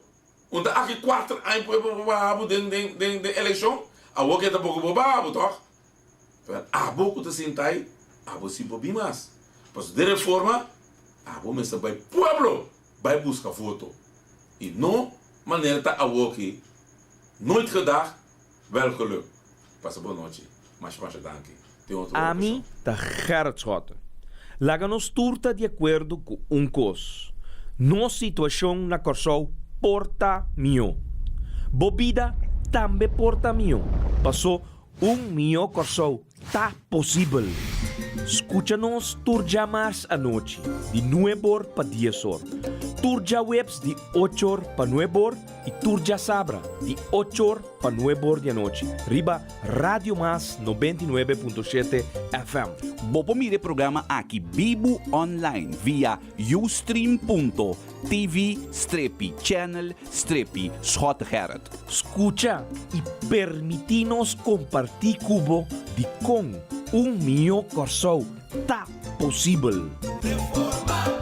Un ta aki kuater aña pueblo por baha bo den den den den elekshon, awor ke tampoko por baha bo tòg? Pero abo ku ta sinta ei, abo si por bin mas. Pasobra den reforma abo mester bai pueblo bai buska voto i no manera ta awoki nooit gedacht wel gelukt. Pasa bon nochi. Masha masha danki. Tin otro Ami okashon. ta Gerrit Schotten. Laga nos tur ta di akuerdo ku un kos, nos situashon na Kòrsou por ta mihó. Bo bida tambe por ta mihó, pasó un mihó Kòrsou ta posibel. Skucha nos tur djamars anochi di nueb'or pa dies'or, tur djaweps di och'or pa nueb'or i tur djasabra di och'or pa nueb'or di anochi riba Radio Mas 99.7 FM. Bo por mira e programa aki bibu online via ustream.tv strepi channel strepi Schottegerrit. Skucha i permití nos kompartí ku bo dikon un mihó Kòrsou ta posibel. Reforma.